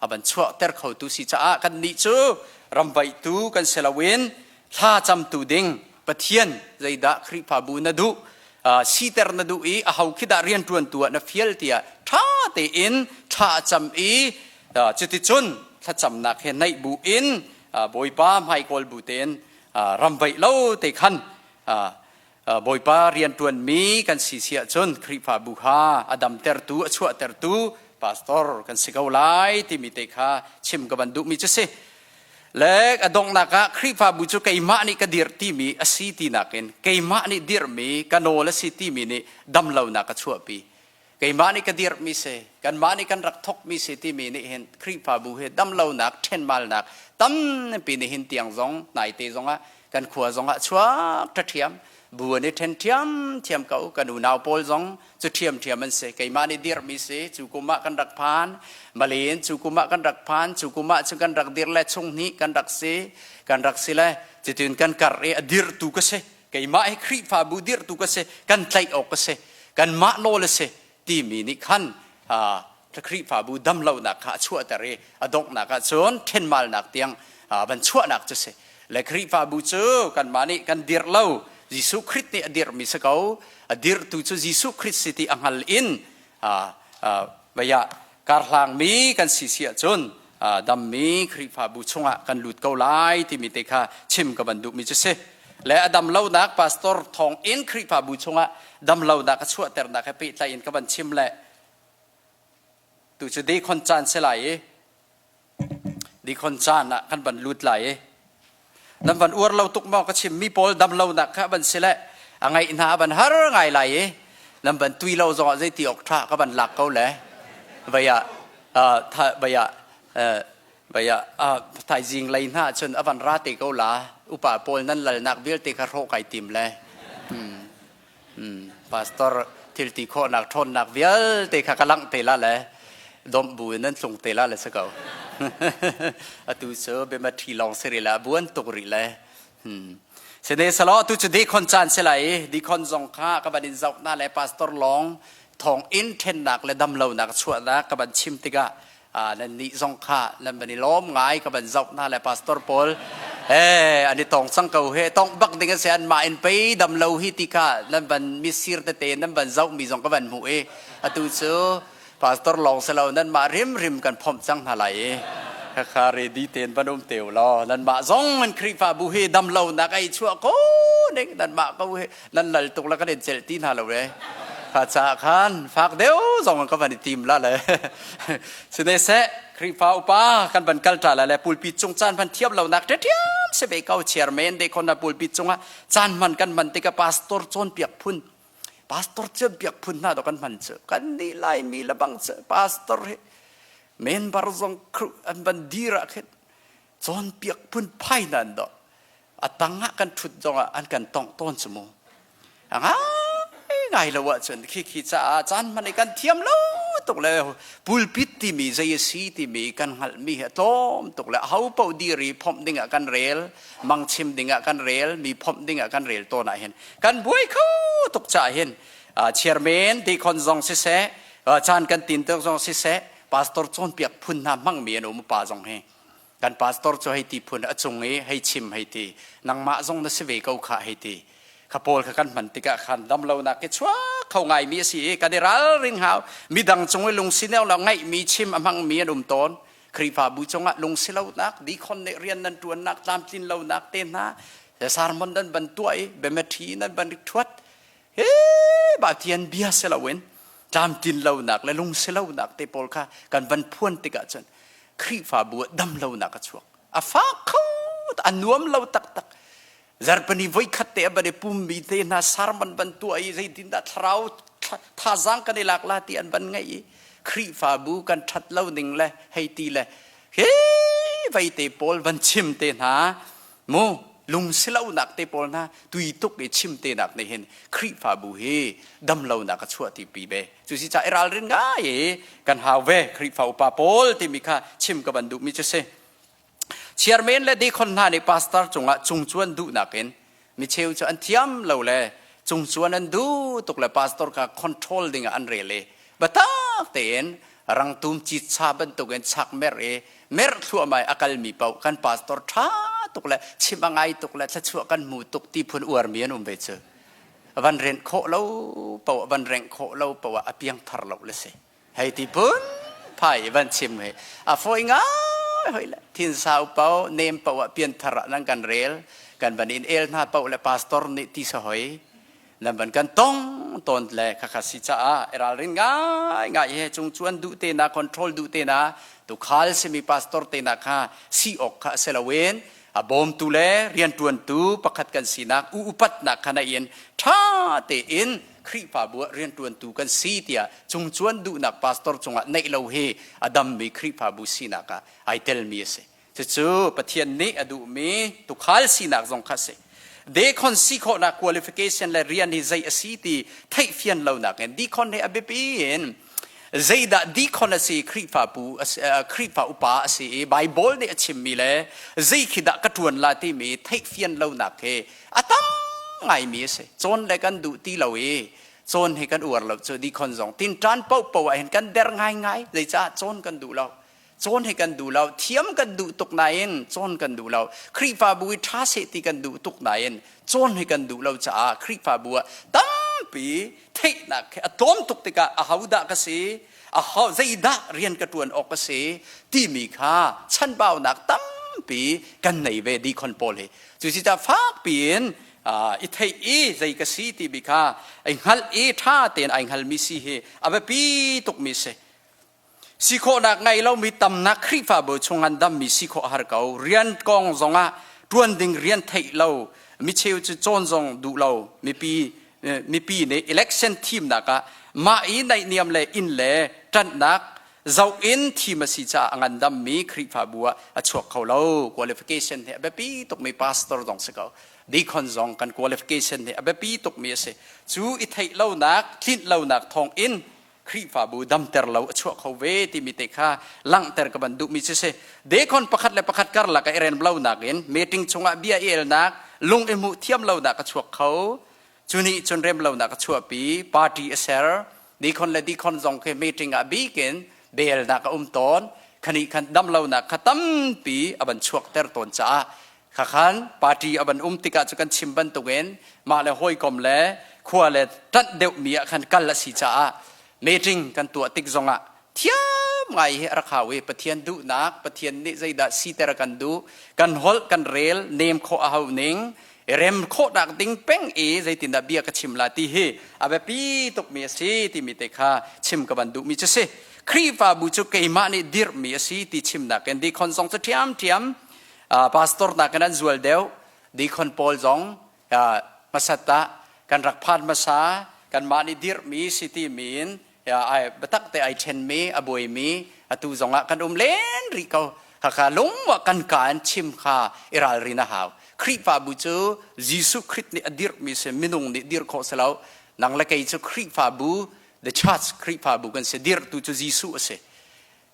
a van chuahter khotu si caah kan nih cu ramvaihtu kan si loin thla camtu ding Pathian zeidah Khrihfabu na duh siter na duh i aho khi dah rianṭuantu ah na fial tiah ṭha tein thla a cam i cuticun thlacamnak he naih bu in Bawipa hmaikawl bu tein ramvaih lo te khan Bawipa rianṭuanmi kan si si ahcun Khrihfabu kha a damtertu a chuahtertu pastor kan si ko lai timi te kha chim ka van duhmi cu si. Le a donghnak ah Khrihfabu cu keimah nih ka dirh timi a si tinak in keimah nih dirhmi ka nawl a si timi nih damlonak a chuahpi. Keimah nih ka dirhmi si, kanmah nih kan rak thawkmi si timi nih hin Khrihfabu hi damlonak, ṭhenmalnak tampi nihin tiang zong naite zongah kan khua zongah chuak ṭhaṭhiam bu an i ṭhen ṭhiamṭhiam ko. Kan unau pawl zong cu ṭhiamṭhiam an si. Keimah nih dirhmi si, cu kum ah kan rak phan Malin, cu kum ah kan rak phan, cu kum ah cun kan rak dir le chung hnih kan rak si, kan rak si le cutin kan kar i a dirhtu ka si, keimah hi Khrihfabu dirhtu ka si, kan tlaih awk ka si, kanmah nawl a si timi nih khan Khrihfabu damlonak kha a chuahter i a donghnak ah cun ṭhenmalnak tiang van chuahnak cu si le Khrihfabu cu kanmah nih kan dirh lo, Jesuh Khrih nih a dirhmi si ko. A dirhtu cu Jesuh Khrih si ti a hngal in vei ah karhlangmi kan si si ahcun dammi Khrihfabu chungah kan lut ko lai timi te kha chim ka van duhmi cu si. Le a dam lonak pastor thawng in Khrihfabu chungah dam lonak a chuahternak he pehtlai in ka van chim le tu cu dekhon caan si lai i dekhon caan ah kan van lut lai i nan van uar lo tuk maw ka chim mi pawl dam lonak kha van si le a ngaih hna a van har ngai lai i nan van tui lo zongah zeiti awk ṭha ka van lak ko le vei ah vei ah vei ah thaizing lei hna cun a van ra te ko la. Upa pawl nan lalnak vialte kha hrawh kai tim le pastor thil ti khawhnak ṭhawnnak vialte kha ka langh te la le domh bu in nan tlung te la le si ko. Atu cu biamat ṭhi lawng si rih le a buan tuk rih le sine salo tu cu dekhon caan si lai i dekhon zong kha ka van in zoh na le pastor lawng thong in ṭhennak le damlonak chuahnak ka van chim tikah nan nih zong kha nan van i lawm ngai ka van zoh hna le pastor pawl an i tong cang ko he tong bak ding a si. An mah in pei dam lo hi ti kha nan van misir tete nan van zoh mi zong ka van hmuh i atu cu pastor lawng si lo, nan mah rimrim kan phomh cang hna lai i khakha ready ten van um teu law nan mah zong an Khrihfabu hi dam lo nak ai chuah ko ning nan mah ko hi nan lal tuk la kan in celh ti hna lo e. Kha ca khan fak deuh zong ka van i tim la le sine seh Khrihfa upa kan van kal ta la le pulpit cung caan van thiam lo nak ṭhiam se ve ko. Chairman de khon na pulpit cungah caan hman kan hman tikah pastor cawnpiak phun, pastor cawnpiak phun hna do kan hman cu kan nih Laimi le bang cu pastor hi member zong an van dir ah khin cawnpiak phun phai nan do a tang ah kan ṭhut zongah an kan tongh tawn cu mu. A ngai ngai lo ahcun khi khi caah caan hman i kan thiam lo tuk le pulpit timi zei a si timi kan hngalhmi hi a tlawm tuk le aho paoh dir i phomh dingah kan rel, mang chim dingah kan rel, mi phomh dingah kan rel tawn ah hin kan buai kho tuk caah hin chairman deacon zong siseh, caan kan tin tuk zong siseh, pastor cawnpiak phun hna hmangmi an um pa zong hi kan pastor cu hei ti phun a cung i hei chim hei ti, nangmah zong na si ve ko kha hei ti kha pawl kha kan hman tikah khan damlonak ke chuak kho ngaimi a si i kan i ralring hau. Midang cung i lungsineu lo ngaihmi chim a hmangmi an um tawn. Khrihfabu cungah lungsilonak dikhon nih rian nan ṭuannak tlamtlin lonak te hna sermon nan ban tuah i biameṭhi nan ban ṭhuat he Pathian bia si loin tlamtlin lonak le lungsilonak te pawl kha kan van phuan tikah cun Khrihfabu ah dam lonak a chuak, a fak kho, a nuam lo taktak. Zarhpini voikhat te a ban i pummi te hna sermon ban tuah i zeitindah thlarau thazaang kan i lak la ti an van ngaih i Khrihfabu kan ṭhat lo ning le hei ti le he vei te pawl van chim te hna mu, lungsilonak te pawl hna tui tuk i chim te nak nih hin Khrihfabu hi damlonak a chuah ti pi ve. Cu si ca i ralrin ngai i kan hau ve Khrihfa upa pawl timi kha chim ka van duhmi cu si. Chairman le deacon hna nih pastor cungah cungcuan duhnak in micheu cu an thiam lo le cungcuan an duh tuk le pastor kha control ding ah an rel i biatak tein rangtum citsa bantukin chak mer i merh thluahmah i a kalmi paoh kan pastor ṭha tuk le chim a ngai tuk le thluachuah kan hmu tuk ti phun uarmi an um ve cu. Van renh khawh lo paoh, van rengh khawh lo paoh ah a piangthar lo le si hei ti phun phai van chim hi a fawi ngai hoi le thin sau paoh nem paoh ah pianthar ah nan kan rel kan van in el hna paoh le pastor nih ti sa hoi nan van kan tong tawn le khakha si caah ralrin ngai ngai he cung cuan duh te na control duh te na tukhal simi pastor te na kha si awk kha se loin. A bawmtu le rianṭuantu pakhat kan sinak u upatnak kha naih in ṭha tein Khrihfabu ah rianṭuantu kan si tiah cungcuan duhnak pastor cungah neih lo hi a dammi Khrihfabu sinak ah ai telmi a si. Cucu Pathian nih a duhmi tuukhal sinak zong kha a si. Deacon si khawhnak qualification le rian hi zei a si ti theihfian lonak in deacon hi a biapi in zeidah deacon a si Khrihfabu Khrihfa upa a si i Bible nih a chimmi le zei khi dah ka ṭuan la timi theihfian lonak hi a tam ngaimi a si. Cawn le kan duh ti lo i cawn hi kan uar lo cu deacon zong tinṭan paohpaoh ah hin kan der ngaingai zeicah cawn kan duh lo. Cawn hi kan duh lo, thiam kan duh tuk nain cawn kan duh lo. Khrihfabu i ṭha seh ti kan duh tuk nain cawn hi kan duh lo caah Khrihfabu ah tampi theihnak he a tlawm tuk tikah ahodah ka si, aho zeidah rian ka ṭuan awk ka si timi kha chanbaunak tampi kan nei ve deacon pawl hi. Cucaah fakpi in i theih i zei ka si timi kha ai hngalh i ṭha tein ai hngalmi si hi a biapi tukmi a si. Si khawhnak ngei lomi tamnak Khrihfabu chung an dammi si khawh a har ko. Rian kong zongah ṭuan ding rian theih lo, micheu cu cawn zong duh lo, mipi mipi nih election thimnak ah mah i naihniam le inn le ṭanhnak zoh in thim a si caah a ngandammi Khrihfabu ah a chuak kho lo. Qualification hi a biapi tukmi pastor zong si ko. Deacon zong kan qualification hi a biapi tukmi a si. Cu i theih lonak, tlinh lonak thawng in Khrihfabu damter lo a chuah kho ve timi te kha langhter ka van duhmi cu si. Deacon pakhat le pakhat karlak ah i rem lonak in meeting chungah bia i elnak, lung i hmuh thiam lonak a chuak kho. Cu nih cun rem lonak a chuahpi, party a ser. Deacon le deacon zong khi meeting ah bikin belnak a um tawn. Khani khan dam lonak kha tampi a van chuakter tawn caah Khakhan party a van um tikah cu kan chim bantukin mah le hawikom le khua le ṭanh deuhmi ah khan kal a si caah meeting kan tuah tik zongah thiam ngai hi a rak hau i Pathian duhnak Pathian nih zeidah siter a kan duh kan holh kan rel nem khawh a hau ning rem khawhnak ding peng i zeitindah bia ka chim la ti hi a biapi tukmi a si timi te kha chim ka van duhmi cu si Khrihfabu cu keimah nih dirhmi a si ti chimnak in deacon zong cu ṭhiamṭhiam Pastor nakin an zual deuh. Deacon pawl zong hmasat ah kan rak phan hmasa kanmah nih dirhmi si timi in ai biatak te ai ṭhenmi a buaimi atu zongah kan um len rih ko. Khakha lungwa kan ka in chim kha i ralrin a hau. Khrihfabu cu Jesuh Khrih nih a dirhmi si minung nih dirh khawh si lo. Nang le kei cu Khrihfabu the church Khrihfabu kan si dirhtu cu Jesuh a si.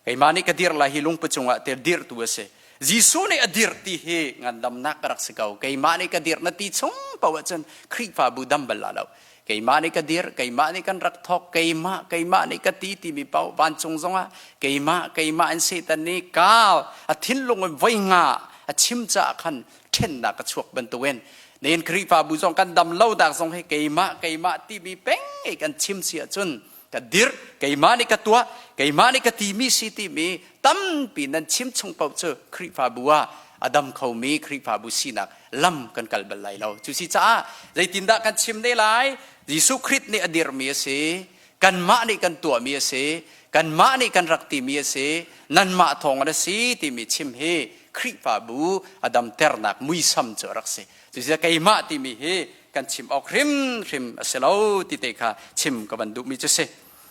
Keimah nih ka dirh lai hi lungpi cungah te dirhtu a si. Jesuh nih a dirh ti hi ngandamnak ka rak si ko. Keimah nih ka dirh na ti chung paoh ahcun Khrihfabu dam bal la lo. Keimah nih ka dirh, keimah nih kan rak thawk, keimah, keimah nih ka ti timi paoh vancung zongah keimah, keimah in Satan nih ka a thinlung in voi nga a chim caah khan ṭhennak a chuak bantukin nihin Khrihfabu zong kan dam lo dak zong hi keimah, keimah timi peng i kan chim si ahcun ka dirh keimah nih ka tuah keimah nih ka timi si timi tampi nan chim chung paoh cu Khrihfabu ah a dam khomi Khrihfabu sinak lam kan kal bal lai lo cu si caah zeitindah kan chim ne lai Jesuh Khrih nih a dirhmi a si kanmah nih kan tuahmi a si kanmah nih kan rak timi a si nanmah thawng a si timi chim hi Khrihfabu a damternak muisam cu a rak si cucaah keimah timi hi kan chim awk hrimhrim a si lo ti te kha chim ka van duhmi cu si.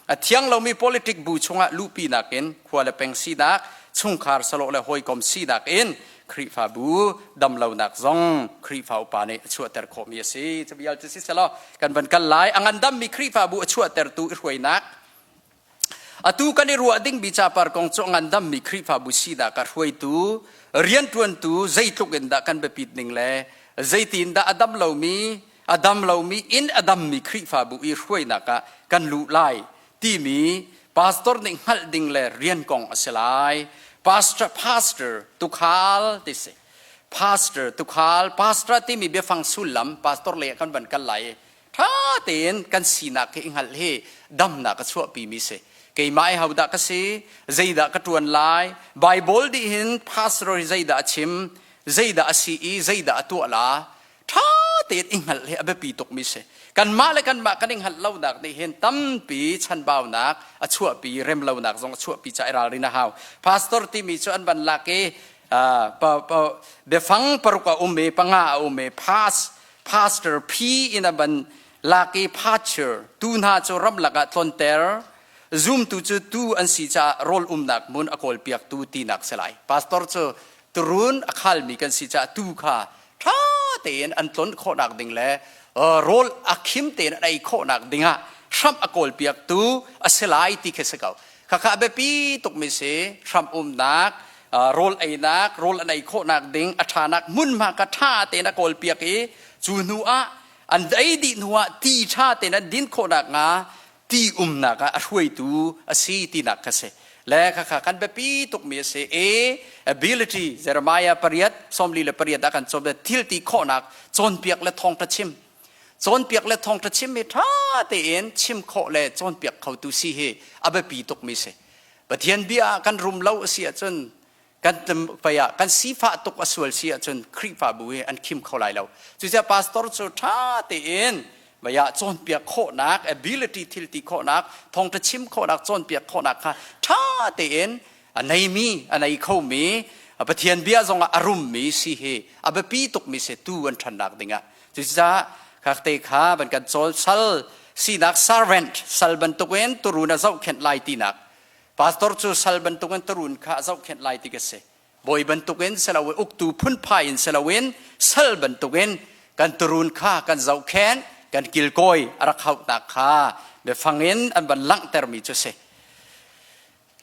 A thiang lomi politic bu chungah luhpi nakin khua le peng sinak, chungkhar sawlawh le hawikom sinak in Khrihfabu damlonak zong Khrihfa upa nih a chuahter khawhmi a si. Cu vial cu si selaw kan van kal lai. A ngandammi Khrihfabu a chuahtertu i hruainak Atu kan i ruah dingmi capar kong cu a ngandammi Khrihfabu sinak ah hruaitu, rianṭuantu zeitluk in dah kan biapit ning le zeitin dah a dam lomi, a dam lomi in a dammi Khrihfabu i hruainak ah kan luh lai timi pastor nih hngalh ding le rian kong a si lai. Pastor, pastor, tukhal ti si. Pastor, tukhal, pastor timi biafang sullam pastor lei ah kan van kal lai i ṭha tein kan sinak hi i hngalh hi damnak a chuahpimi si. Keimah i hodah ka si, zeidah ka ṭuan lai, Baibal dih hin pastor hi zeidah a chim, zeidah a si i zeidah a tuah la, ṭha tein i hngalh hi a biapi tukmi si. Kanmah le kanmah kan i hngalh lonak nih hin tampi chanbaunak a chuahpi, remlonak zong a chuahpi caah i ralrin a hau. Pastor timi cu an van lak i Biafang paruk a um i panga a um i past pastor P in a ban lak i pasture tu hna cu ramlak ah tlonter zumtu cu tu an si caah rawl umnak hmun a kawlpiaktu tinak si lai. Pastor cu turun a khalmi kan si caah tu kha ṭha tein an tlon khawhnak ding le rawl a khim tein an ei khawhnak dingah hramh a kawlpiaktu a si lai ti khi si ko. Khakha a biapi tukmi si hramh umnak rawl einak rawl an ei khawhnak ding a ṭhanak hmunhma kha ṭha tein a kawlpiak i cu hnu ah an ei dih hnu ah ti ṭha tein an din khawhnak hnga ti umnak ah a hruaitu a si tinak kha si le khakha kan biapi tukmi a si. A ability Jeremiah pariat 48 ah kan cawn thil ti khawhnak cawnpiak le thawngṭha chim cawnpiak le thawngṭha chim hi ṭha tein chim khawh le cawnpiak khotu si hi a biapi tukmi si. Pathian bia ah kan rum lo a si ahcun kan pei ah kan sifah tuk a sual si ahcun Khrihfabu hi an khim kho lai lo. Cucaah pastor cu ṭha tein vaya cawnpiak khawhnak ability thil ti khawhnak thawngṭha chim khawhnak cawnpiak khawhnak kha ṭha tein a neimi a nei khomi Pathian bia zongah a rummi si hi a biapi tukmi si tu an ṭhannak dingah. Cucaah khakte kha van kan cawl sal sinak servant sal bantukin turun a zohkhenh lai tinak. Pastor cu sal bantukin turun kha a zohkhenh lai ti ka si. Bawi bantukin siloin uktu phunphai in siloin sal bantukin kan turun kha kan zohkhenh kan kilkawi a rak hauhnak kha biafang in an van langhtermi cu si.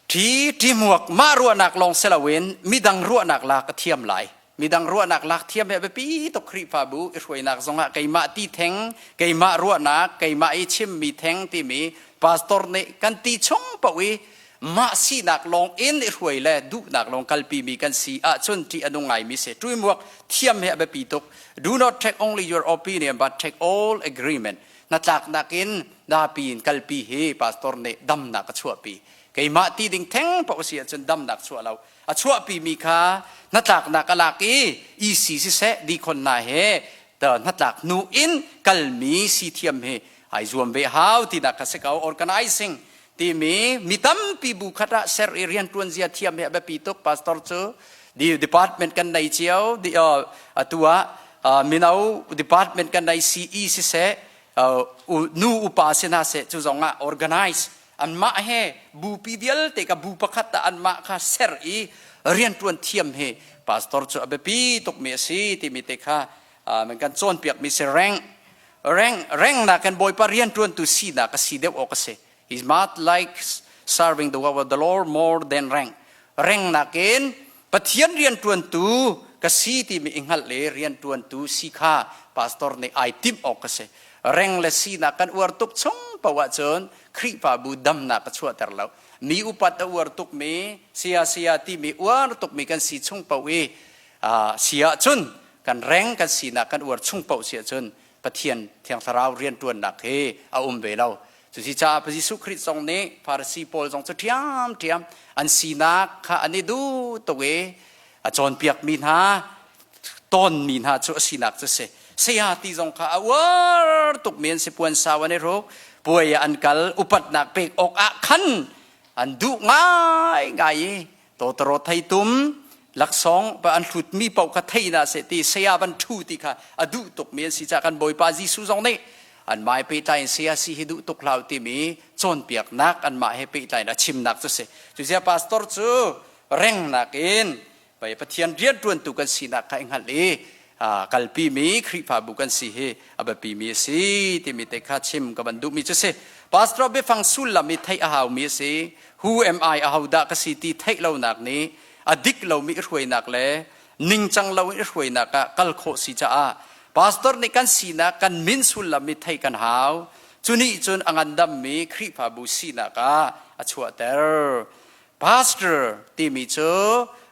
Ṭhi ṭihmuak mah ruahnak lawng si loin midang ruahnak lak a thiam lai. Midang ruahnak lak thiam hi a biapi tuk. Khrihfabu i hruainak zongah keimah ti theng, keimah ruahnak, keimah i chimmi theng timi pastor nih kan ti chung paoh i mah sinak lawng in i hruai le duhnak lawng kalpimi kan si ahcun ṭih a nung ngaimi si. Ṭuimuak thiam hi a biapi tuk. Do not take only your opinion but take all agreement. Hnatlaknak in dapi in kalpi hi pastor nih damnak a chuahpi. Keimah ti ding theng paoh si ahcun damnak chuah lo. A chuahpi mi kha hnatlaknak a lak i EC siseh dikhon hna he hnatlak hnu in kalmi si thiam hi ai zuam ve hau tinak kha si ko. Organizing timi mi tampi bu khat ah ser i riantuan zia thiam hi a biapi tuk. Pastor cu di department kan nei cio di atu ah mino department kan nei CE siseh nu upa si hna seh cu zong ah organize anmah he bupi vialte ka bu pakhat ah anmah kha ser i riantuan thiam hi pastor cu a biapi tukmi a si timi te kha kan cawnpiak mi si. Reng reng reng nak kan Bawipa riantuantu sinak a si deuh awk a si. He's not like serving the work of the Lord more than rank. Reng nakin Pathian riantuantu ka si timi i hngalh le riantuantu si kha pastor nih ai timh awk ka si. Reng le sinak kan uar tuk chung paoh ahcun Khrihfabu damnak a chuahter lo. Mi upat a uar tukmi, sia sia timi uar tukmi kan si chung paoh i si ahcun kan reng kan sinak kan uar chung paoh si ahcun Pathian Thiang Thlarau riantuannak hi a um ve lo. Cusicaah Jesuh Khrih zong nih Pharisee pawl zong cu ṭhiamṭhiam an sinak kha an i duh tuk i a cawnpiakmi hna tawnmi hna cu a sinak cu si. Saya ti zong kha a uar tukmi an si. Puan sau an i hruk, puai ah an kal, upatnak pek awk ah khan an duh ngaingai i tawtawraw theitum laksawng an hlutmi paoh kha thei hna seh ti saya van ṭhu ti kha a duh tukmi an si caah kan Bawipa Jesuh zong nih anmah he pehtlai in saya si hi duh tuk hlah timi cawnpiaknak anmah he pehtlai in a chimnak cu si. Cucaah pastor cu rengnak in Pathian rianṭuantu kan sinak kha i hngalh i kalpimi Khrihfabu kan si hi a biapimi a si timi te kha chim ka van duhmi cu si. Pastor biafang sullam i theih a haumi a si. Who am I, ahodah ka si ti theih lonak nih a dik lomi i hruainak le ningcang lo in i hruainak ah kal khawh si caah pastor nih kan sinak kan min sullam i theih kan hau. Cu nih cun a ngandammi Khrihfabu sinak ah a chuahter. Pastor timi cu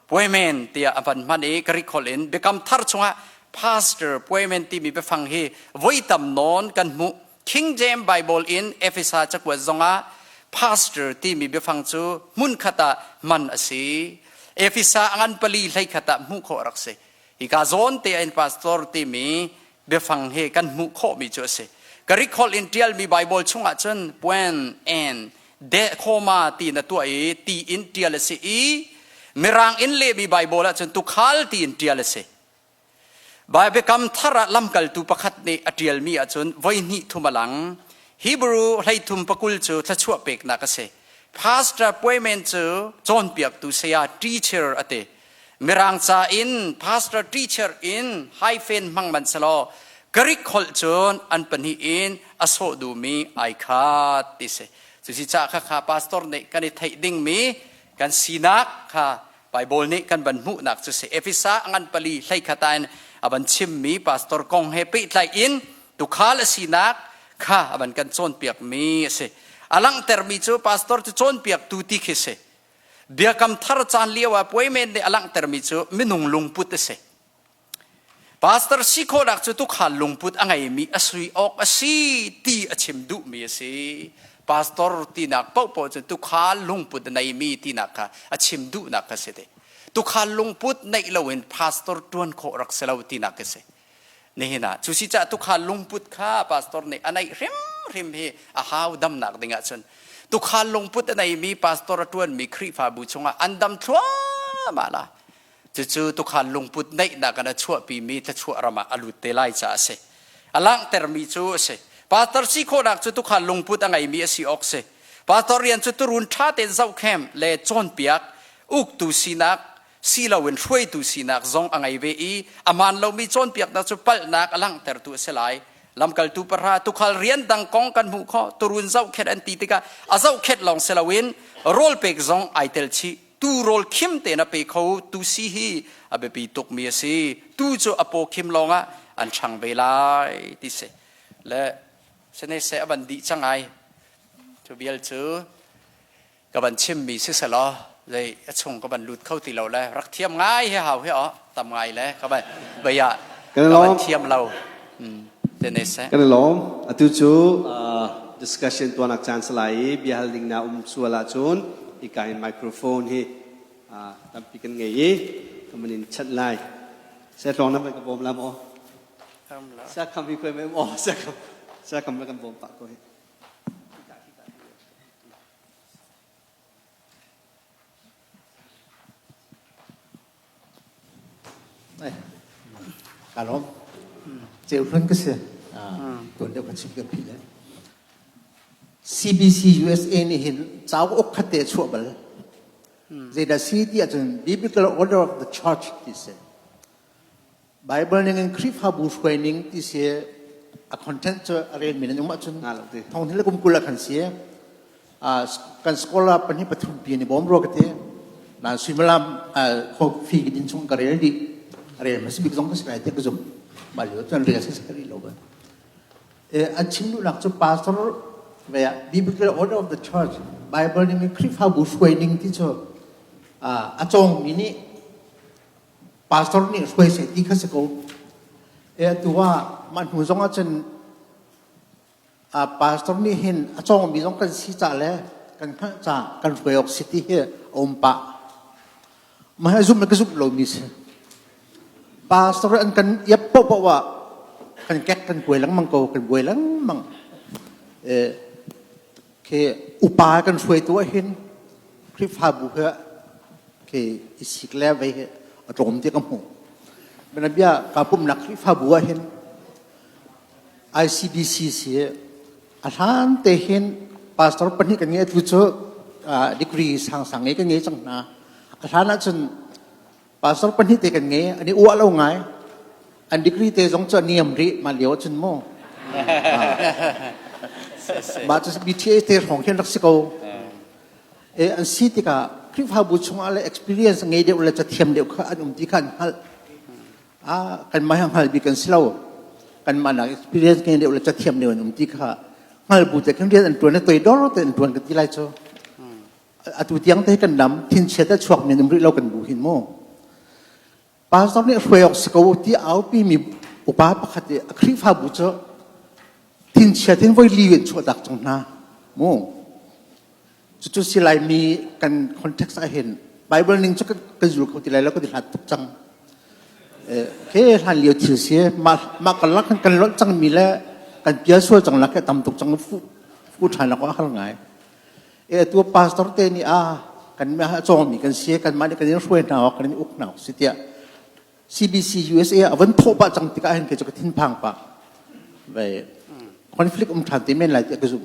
poimen tiah a van hman i Greek holh in Biakam Thar chungah pastor poimen timi biafang hi voi tam nawn kan hmuh. King James Bible in Efesa cakuat zongah pastor timi biafang cu hmunkhat ah hman a si. Efesa a ngan pali 11 ah hmuh khawh a rak si. Hika zawn te in pastor timi biafang hi kan hmuh khawhmi cu a si. Greek holh in ṭialmi Bible chungah cun puen en de khoma ti na tuah i ti in ṭial a si i. Mirang in lehmi Bible ahcun tukhal tiin ṭial a si. Biakam thar ah lamkaltu pakhat nih a ṭialmi ahcun voi hnih thum a lang. Hebrew hleithum pakul cu thluachuah peknak a si. Pastor puaimen cu cawnpiaktu saya teacher a ti. Mirang ca in pastor teacher in hyphen hmang man selaw Greek holh cun an pahnih in a sawh duhmi ai khat ti si. Cusi caah khakha pastor nih kan i theih dingmi kan sinak kha Bible nih kan van hmuhnak cu si Efesa ngan pali hleikhat ah in a van chimmi pastor kong he pehtlai in tukhal a sinak kha a van kan cawnpiakmi a si. A langhtermi cu pastor cu cawnpiaktu ti khi si. Biakam thar caan lio ah puaimen nih a langhtermi cu minung lungput a si. Pastor si khawhnak cu tukhal lungput a ngeimi a sui awk a si ti a chim duhmi a si. Pastor tinak paohpaoh cu tukhal lungput a neimi tinak kha a chim duhnak kha si te. Tukhal lungput neih loin pastor ṭuan khawh rak si lo tinak a si. Nihin ah cu si caah tukhal lungput kha pastor nih a neih hrimhrim hi a hau damnak ding ahcun tukhal lungput a neimi pastor a ṭuanmi Khrihfabu chungah an dam thluahmah la. Cucu tukhal lungput neihnak in a chuahpimi thluachuah ram ah a lut te lai caah a si. A langhtermi cu a si. Pastor si khawhnak cu tukhal lungput a ngeimi a si awk si. Pastor rian cu turun ṭha tein zohkhem le cawnpiak, uktu sinak si loin hruaitu sinak zong a ngei ve i a hmaan lomi cawnpiaknak cu palhnak a langhtertu a si lai. Lamkaltu pahra tukhal rian dang kong kan hmuh khawh. Turun zohkhenh an ti tikah a zohkhenh lawng si loin rawl pek zong ai tel chih. Tu rawl khim tein a pe kho tu si hi a biapi tukmi a si. Tu cu a paw khim lawngah an ṭhang ve lai ti si. Le sene seh a van dih cang ai. Cu vial cu ka van chimmi si selaw zei a chung ka van lut kho ti lo le rak thiam ngai he hau he o tam ngai le ka van vei ah ka van thiam lo. Sene seh. Kan i lawm. Atu cu discussion tuahnak caan si lai i biahal ding na um sual ahcun hika in microphone hi tampi kan ngei i ka man in chanh lai. Setlawng na van ka bawm la maw? Sia kham hi koi mai maw? Sia kham sia kham na kan bawm pah ko hi. Ka lawm. Ceu hlun ka si. Tuan deuh ka chim ka philh le. CBC USA nih hin cauk uk khat te a chuah bal. Zeidah si ti ahcun Biblical Order of the Church ti si. Bible ning in Khrihfabu hruai ning ti si a content cu a rel mi nan um ahcun thong hnih le kum 20 ah khan si. Kan scholar pahnih pathum pi ni bawm rua ka ti. Nan suimilam coffee din chung ka rel dih. Rel hmasa bik zong ka si lai tiah ka zumh. Mah lio cun rel si ka rih lo ba. An chim duhnak cu pastor ve ah Biblical Order of the Church Bible ning in Khrihfabu hruai ning ti cu a cawngmi nih pastor nih hruai seh ti kha si ko. E atu ah mah hnu zong ah cun pastor nih hin a cawngmi zong kan si ca le kan hngalh ca kan hruai awk si ti hi a um pah. Mah hi zumh le ka zumh lomi si. Pastor an kan iap paohpaoh ah kan kek kan kuai lengmang ko, kan buai lengmang. Khi upa kan hruaitu ah hin Khrihfabu he khi i sik le vei hi a tlawm ti ka hmuh. Bianabia ka pumnak Khrihfabu ah hin ICBC si a hlan te hin pastor pahnih kan ngei tu cu degree sangsang ngei kan ngei cang hna. A hlan ahcun pastor pahnih te kan ngei an i uah lo ngai. An degree te zong cu a niam rih mah lio ahcun mu. Mah cu BTA te hrawng khin rak si ko. E an si tikah Khrihfabu chungah le experience ngei deuh le cathiam deuh kha an um ti kha an hngalh. Ah kanmah hi hngal bik kan si lo. Kanmah nak experience ngei deuh le cathiam deuh an um ti kha hngal bu te khin rian an ṭuan i toidor te an ṭuan ka ti lai cu. Atu tiang te kan dam thinchiat a chuak men um rih lo kan bu hin mu. Pastor nih hruai awk si ko ti aupi mi upa pakhat i a Khrihfabu cu thinchiat in voi li in chuahtak cang hna mu. Cucu si Laimi kan context ah hin Bible ning cu kan zul kho ti lai lo kan i hlat tuk cang. Ke hlan lio thil si mah mah kan lak kan lonh cang mi le kan pial sual cang lak tam tuk cang fu fu ṭhan lak a har ngai. E tu pastor te nih a kan Kanmah a cawngmi kan si, kanmah nih kan in hruai hna awk, kan in uk hna awk si tiah CBC USA a von thawh pah cang tikah hin kei cu ka thinphang pah. Ve conflict um ṭhan te men lai tiah ka zumh.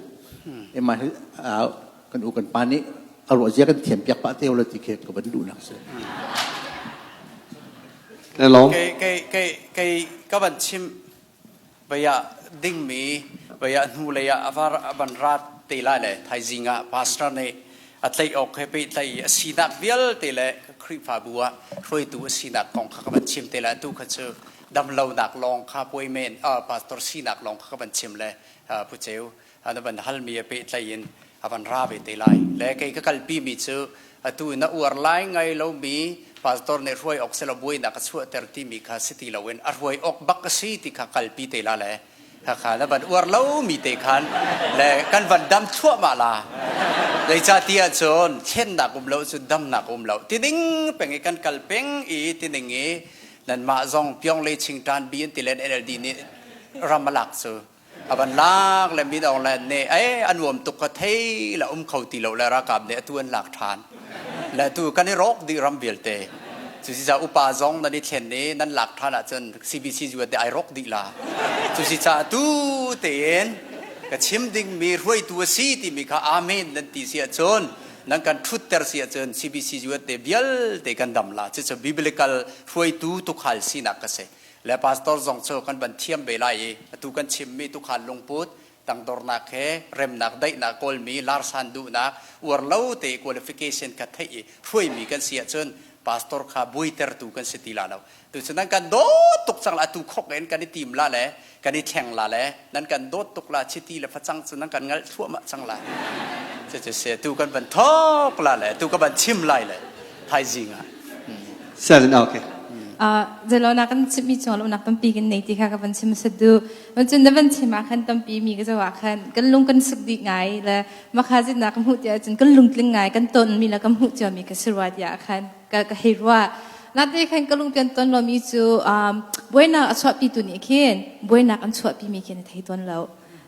Emah hi kan u kan pa nih a ruah zia kan thiam piak pah te lo ti khi ka van duhnak si. Hello. Kei kei kei kei ka van chim Vei ah dingmi vei ah hnulei ah a van rat te lai le thaizing ah pastor nih a tlaih awk he pehtlaih i a sinak vialte le Khrihfabu ah hruaitu a sinak kong kha ka van chim te lai. Atu kha cu damlonak lawng kha puai men pastor sinak lawng kha ka van chim le Pu Ceu na van halmi a pehtlaih in a van ra ve te lai. Le kei ka kalpi mi cu atu na uar lai ngai lomi pastor nih hruai awk selaw buainak a chuahter timi kha si ti loin a hruai awk bak a si ti kha kalpi te la le kha na van uar lomi te khan le kan van dam thluahmah la. Zeicahtiah cun thlennak um lo cu damnak um lo tining peng i kan kal peng i tining i nanmah zong Pyong le Chingtan bi an ti len NLD nih ram a lak cu a van lak le min Aung Hlaing nih ei a nuam tuk ka thei la um kho ti lo le ralkap nih atu an lak ṭhan le atu kan i rawk dih ram vialte cusi ca upa zong nan i thlen i nan lak ṭhan ahcun CBC zuat te ai rawk dih la cusi ca tu tein ka chim dingmi hruaitu a si timi kha amen nan ti si ahcun nan kan ṭhutter si ahcun CBC zuat te vialte kan dam la cucu biblical hruaitu tukhal sinak ka si Le pastor zong cu kan van thiam ve lai i atu kan chimmi tukhal lungput tangdornak he remnak daihnak kawlmi larsan duhnak uar lo te qualification kha theih i hruaimi kan si ahcun pastor kha buaitertu kan si ti la lo. Tu cu nan kan dawt tuk cang la atu khok in kan i tim la le kan i thleng la le nan kan dawt tuk la chiti le facang cu nan kan ngalh thluahmah cang la. Cucu se tu kan van thok la le tu ka van chim lai le thaizing ah. Seven okay. Zelo na kan chimmi cung lawmhnak tampi kan nei ti kha ka van chim hmasat duh. Cun na van chim ah khan tampi mi ka zoh ah khan kan lung kan suk dih ngai le makha zinnak ka hmuh tiah cun kan lungtling ngai kan ton mi le kan hmuh cio mi ka si rua tiah khan ka ka hei ruah. Nate khan ka lung pian ton lomi cu buainak a chuahpi tu nih khin buainak an chuahpi mi khin a thei tawn lo.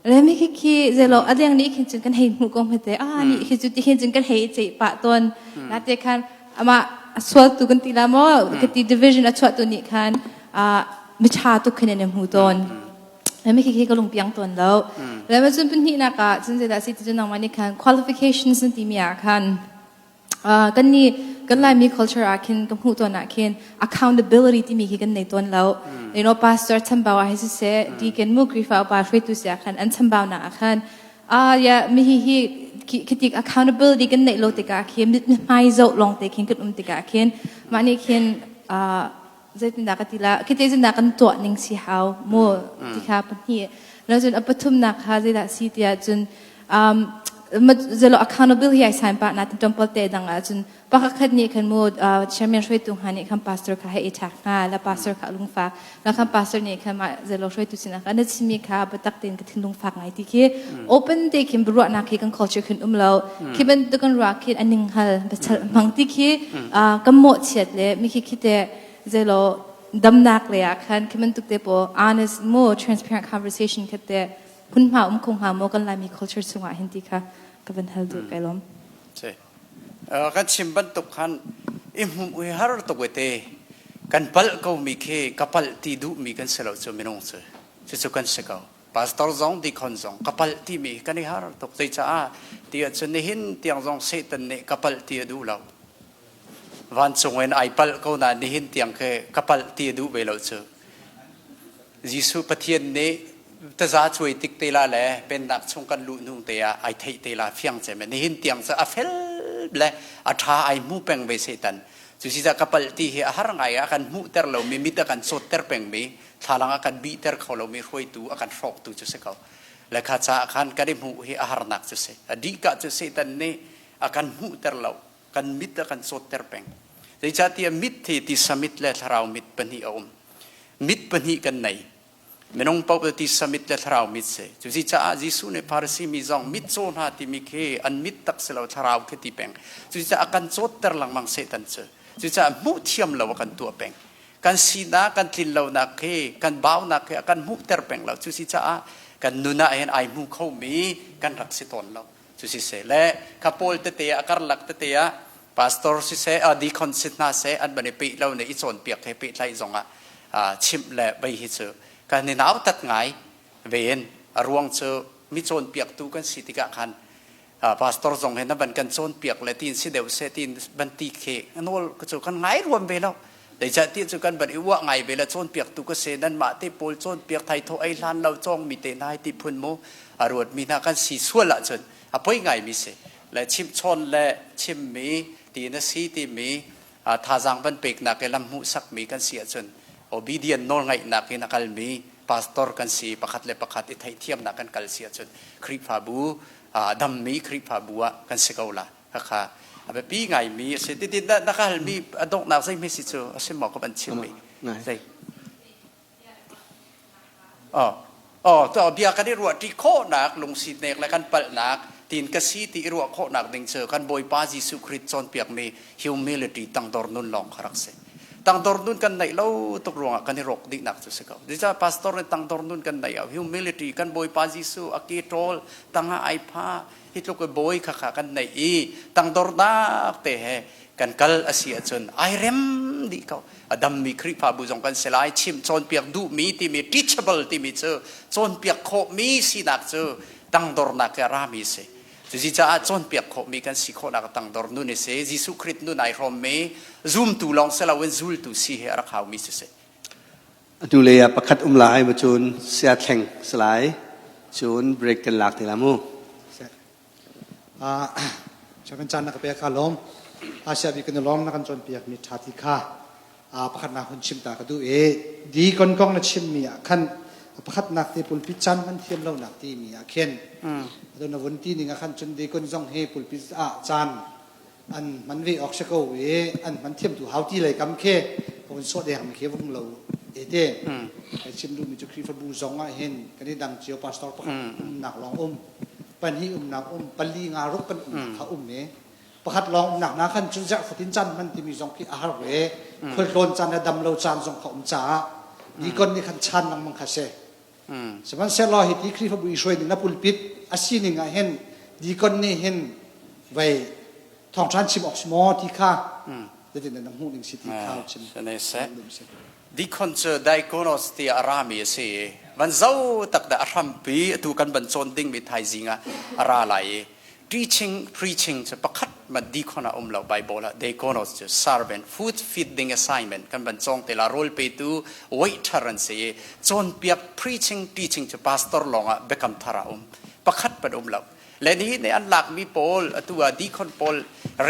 Le mi khi khi zelo a deng nih khin cun kan hei hmuh ko hmete ah ni khi cu ti khin cun kan hei ceih pah tawn. Nate khan amah a sualtu kan ti la maw ka ti division a chuahtu nih khan miṭha tuk khin an i hmu tawn. Mi khi khi ka lungpiang tawn lo. Le ma cun pahnihnak ah cun zeidah si ti cu nangmah nih khan qualifications na timi ah khan kan nih kan Laimi culture ah khin ka hmuh tawn ah khin accountability timi khi kan nei tawn lo. You know pastor chambau ah hi siseh deacon mu Krifa upa hruaitu si ah khan an chambau nak ah khan Ah yeah, mi hi hi khi tik accountability kan neih lo tikah khin mit hmai zoh lawng te khin kan um tikah khin mah nih khin zeitindah ka ti la khite zindah kan tuah ning si hau mu ti kha pahnih lo cun a pathumnak kha zeidah si tiah cun um zelo accountability ai sign pa na temple te dang ah cun Pakhat nih khan mu chairman hruaitu hnga nih khan pastor kha hei i ṭhak hnga la pastor kha lungfak la khan pastor nih khan mah zelo hruaitu sinah khan na chimmi kha biatak tein ka thinlung fak ngai ti khi open te khin biaruahnak khi kan culture khin um lo khi bantuk kan ruah khin a ning hal biachal hmang ti khi kan mawhchiat le mi khi khi te zelo damnak le ah khan khi bantuk te po honest mu transparent conversation kha te hmunhma um kho hnga maw kan Laimi culture chungah hin ti kha ka van hal duh kai lawm. Kan chim bantuk khan i hmuh i har tuk te kan palh komi khi ka palh ti duhmi kan si lo cu minung cu cucu kan si ko pastor zong deacon zong ka palh timi kan i har tuk zeicaah ti ahcun nihin tiang zong Satan nih ka palh ti a duh lo vancung in ai palh ko na nihin tiang khi ka palh ti a duh ve lo cu Jesuh Pathian nih taza cuai tik te la le pennak chung kan luh hnu te ah ai theih te la fiang cem nihin tiang cu a fel le a ṭha ai hmu peng ve Satan cu si ka palh ti hi a har ngai a kan hmuhter lomi mit a kan cawtter pengmi thlalang a kan bihter kho lomi hruaitu a kan hrawktu cu si ko le kha caah khan kan i hmuh hi a harnak cu si a dihka cu Satan nih a kan hmuhter lo kan mit a kan cawtter peng zeicahtiah mit hi tisa mit le thlarau mit pahnih a um mit pahnih kan nei minung paoh cu tisa mit le thlarau mit si cusi caah Jesuh nih Pharisee mi zong mit caw hna timi khi an mit tak si lo thlarau khi ti peng cucaah a kan cawtter lengmang Satan cu cucaah hmuh thiam lo a kan tuah peng kan sinak kan tlin lonak khi kan baunak khi a kan hmuhter peng lo cusi caah kan nun ah hin ai hmu khomi kan rak si tawn lo cu siseh le kha pawl tete ah karlak tete ah. Pastor siseh, deacon si hna seh an van i peh lo ne i cawnpiak he pehtlaih zongah chimh le vei hi cu kan i nautat ngai ve in a ruang cu mi cawnpiaktu kan si tikah khan pastor zong he na van kan cawnpiak le tiin si deuh seh tiin van ti khi nawl cu kan ngai ruam ve lo. Zeicahtiah cu kan van i uah ngai ve le cawnpiaktu ka si nanmah te pawl cawnpiak thai thaw ei hlan lo cawng mi te hna hi ti phun mu a ruat mi hna kan si sual ahcun a poi ngai mi si le chimhchawn le chimmi ti na si timi thazaang van peknak i lam hmuhsakmi kan si ahcun obedient nawlngaihnak in a kalmi pastor kan si pakhat le pakhat i theihthiamnak kan kal si ahcun Khrihfabu dammi Khrihfabu ah kan si ko la. Khakha a biapi ngaimi a si. Titin na ka halmi a donghnak zeihme si cu a si maw ka van chimmi? Zei? Oh, oh, to bia kan i ruah ṭi khawhnak lungsinek le kan palhnak tin ka si ti i ruah khawhnak ding cu kan Bawipa Jesuh Khrist cawnpiakmi humility tangdor nun lawng kha rak si. Tangdor nun kan neih lo tuk ruangah kan i rawk dihnak cu si ko. Zeicah pastor nih tangdor nun kan neih humility kan Bawipa Jesuh a ke ṭawl tangah ai pha hi tluk i bawi kha kha kan neih i tangdornak te he kan kal a si ahcun ai rem dih ko. A dammi Khrihfabu zong kan si lai. Chimh cawnpiak duhmi timi teachable timi cu cawnpiak khawhmi sinak cu tangdornak he a rami a si. Cucaah cawnpiak khawhmi kan si khawhnak tangdor nun a si. Jesuh Khrist nun ai hrawmmi zumtu lawng si loin zultu si hi a rak haumi si si. Atu lei ah pakhat um lai ma cun sia thleng si lai. Cun break kan lak te la mu. Chakan caan na ka pek ka lawm. Asia bi kan lawm na kan cawnpiak mi tha ti kha pakhat nak hun chim ta ka duh i deacon kong na chim mi ah khan pakhat nak te pulpit caan man thiam lo nak ti mi ah khin atu na vun ti ning ah khan cun deacon zong hi pulpit ah caan an man ve awk si ko i an man thiam tu hau ti lei kam khi ka vun sawh deng mi khi vung lo e te kai chim duh mi cu Khrihfabu zong ah hin kan i dang cio pastor pakhat umnak lawng um pahnih umnak um pali nga ruk kan umnak kha um e pakhat lawng umnak na khan cun zarh fatin caan hman timi zong khi a har ve khualtlawn caan le dam lo caan zong kha um caah deacon nih khan chan lengmang kha si sihmanhsehlaw hi ti Khrihfabu i hruai ning na pulpit a sining ah hin deacon nih hin vei thawngṭhan chim awk si maw ti kha zeitin na hmuh ning si ti kha chim Deacon cu diakonos tiah a rami a si i van zo tak dah a hrampi atu kan van cawn dingmi thaizing ah a ra lai i teaching preaching cu pakhat man deacon ah um lo Bible ah diakonos cu servant food feeding assignment kan van cawng te la rawl petu waiter an si i cawnpiak preaching teaching cu pastor lawng ah biakam thar ah um pakhat pan um lo le nihin nih an lakmi pawl atu ah deacon pawl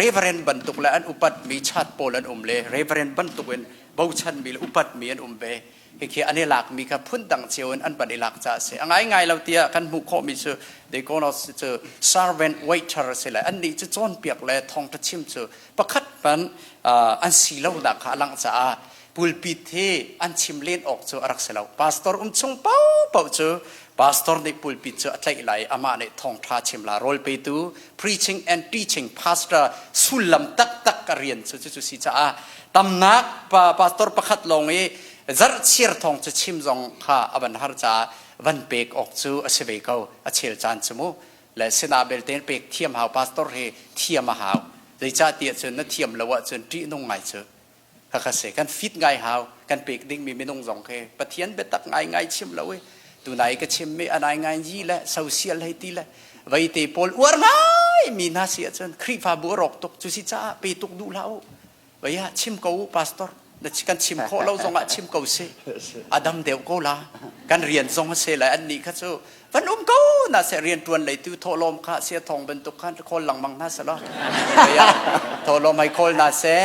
reverend bantuk le an upatmi chat pawl an um le reverend bantuk in bochanmi le upatmi an um ve hikhi an i lakmi kha phundang cio in an van i lak caah a si a ngaingai lo tiah kan hmuh khawhmi cu diakonos cu servant waiter a si le annih cu cawnpiak le thawngṭha chim cu pakhat hmanh an si lonak kha a langh caah pulpit hi an chim len awk cu a rak si lo pastor um chung paohpaoh cu pastor nih pulpit cu a tlaih lai amah nih thawngṭha chim la rawl petu preaching and teaching pastor sullam taktak a rian cu cucu si caah tamnak pastor pakhat lawng i zarhchir thawng cu chim zong kha a van har caah van pek awk cu a si ve ko a chel caan cu mu le sinah belte pek thiam hau pastor hi thiam a hau zeicah tiah cun na thiam lo ahcun ṭihnung ngai cu Khakha se kan fit ngai hau kan pek dingmi minung zong khi Pathian biatak ngai ngai chim lo i tunai ka chim mi anai ngai yi le social hei ti le veite pawl uar ngai mi hna si ahcun Khrihfabu a rawk tuk cu si caah pe tuk duh hlah u vei ah chim ko u pastor na kan chim khawh lo zong ah chim ko si a dam deuh ko la kan rian zong a se lai an nih kha cu Van um ko na se rian tuan lei tu thawhlawm kha sia thong bantuk khan khawl lengmang hna selaw. Thawhlawm hai khawl na se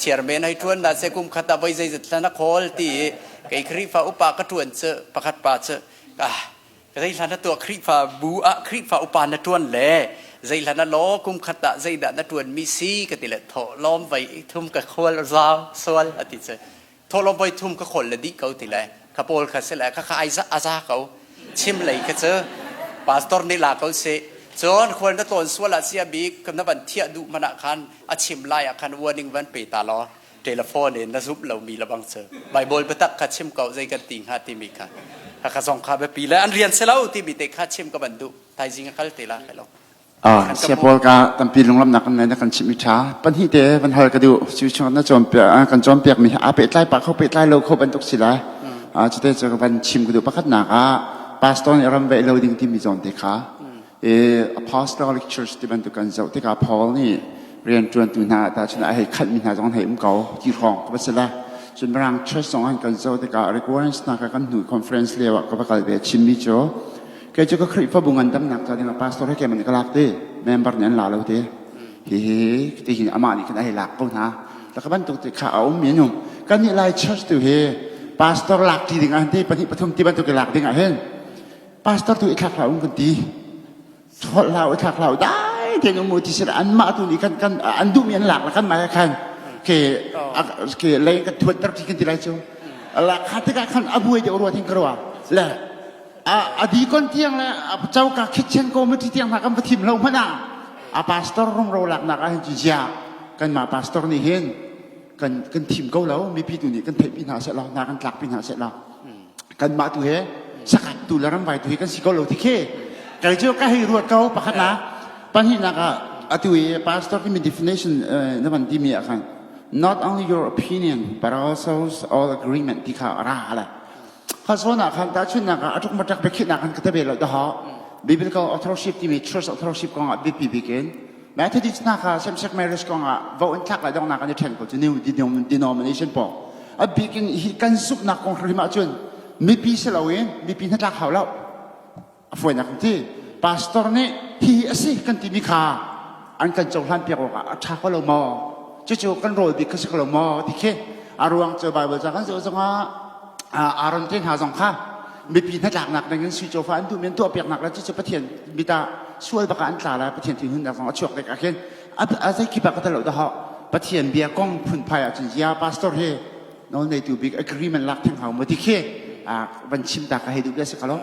chairman hai tuan na se kum khat ah voi zeizat hlan a khawl ti kei Khrihfa upa ka tuan cu pakhat pa cu ah zei hlan na tuah Khrihfa bu ah Khrihfa upa na tuan le zei hlan na law kum khat ah zeidah na tuan mi si ka ti le thawhlawm vai thum ka khawl zau sual ati cu thawhlawm voi thum ka khawl le dih ko ti le ka pawl kha si le kha kha ai a za ko chim lei kha cu pastor nih la ko si cun khual na tlawn sual ah sia bik na van thiah duh man ah khan a chim lai ah khan warning van pe ta law telephone in na zumh lomi le bang cu bible biatak kha chim ko zei kan ti hnga timi kha kha kha zong kha biapi le an rian si lo timi te kha chim ka van duh thaizing a kal te la kai lo. Ah, sia pawl ka tampi lunglamnak kan nei na kan chimh i ṭha. Pahnih te van hal ka duh. Cu chung na cawnpiak kan cawnpiak mi hi aa pehtlai pah kho pehtlai lo kho bantuk si lai. Ah, cute cu ka van chim ka duh. Pakhatnak ah pastor nih ram veih lo ding timi zawn te kha. I apostolic church ti bantuk kan zoh tikah Paul nih rianṭuantu hna tahchun a hei khanhmi hna zong an hei um ko ti hrawng ka va si le. Cun Mirang church zong an kan zoh tikah requirements hna kha kan hnu conference lio ah ka va kal ve chimmi cu Kei cu ka Khrihfabu ngandamnak ca dingah pastor he keimah nih ka lak ti, member nih an la lo ti. Hi hi ti hin amah nih khan a hei lak ko hna. Ka bantuk ti kha a um mi nu. Kan nih Lai church tu hi pastor lak ti ding ah ti pahnih pathum ti bantuk i lak ding ah hin pastor tu i thlak hlah um kan ti. Holh hlah i thlak hlah dai tein um u ti sila anmah tu nih kan kan an duhmi an lak la kan mah khan ke ke lei kan thuat ter ti kan ti lai cu. La kha tikah khan a buai deuh rua thing ka rua. Le a dikon tiang le coka kitchen committee tiang hna kan va thim lo hmanh ah a pastor rumro laknak ah hin cu zia kanmah pastor nih hin kan kan thim ko lo mipi tu nih kan theihpi hna seh law hna kan tlakpi hna seh law kanmah tu he sakat tu le ramvai tu hi kan si ko lo ti khi kei cu ka hei ruat ko pakhat na pahnihnak ah atu i pastor timi definition na van timi ah khan not only your opinion but also all agreement ti kha a ra le Kha zawn ah khan tahchunhnak ah a tuk matak biakhiahnak kan ka te ve lo dah biblical authorship timi church authorship kong ah biapi bik in Methodist hna kha same sex marriage kong ah vo in thlak lai dongnak an i ṭhen ko cu new denomination pawl a bik in hi kan zumhnak kong hrim ahcun mipi si loin mipi hnatlak hau lo a fawinak kan ti pastor nih hihi a si kan timi kha an kan cohlan piak awkah a ṭha ko lo maw cucu kan rawl bik kha si ko lo maw ti khi a ruang cu Bible ca kan zoh zongah Aaron te hna zong kha mipi hnatlaknak ding in sui cawfa an duhmi an tuahpiaknak le cucu Pathian mit ah sual bak ah an tla lai Pathian thinhunnak zong a chuak tik ah khin a zeikip ah ka tel lo dah Pathian bia kong phunphai ahcun ya pastor hi nawl neitu bik agreement lak theng hau maw ti khi van chim ta ka hei duh bia si ka lo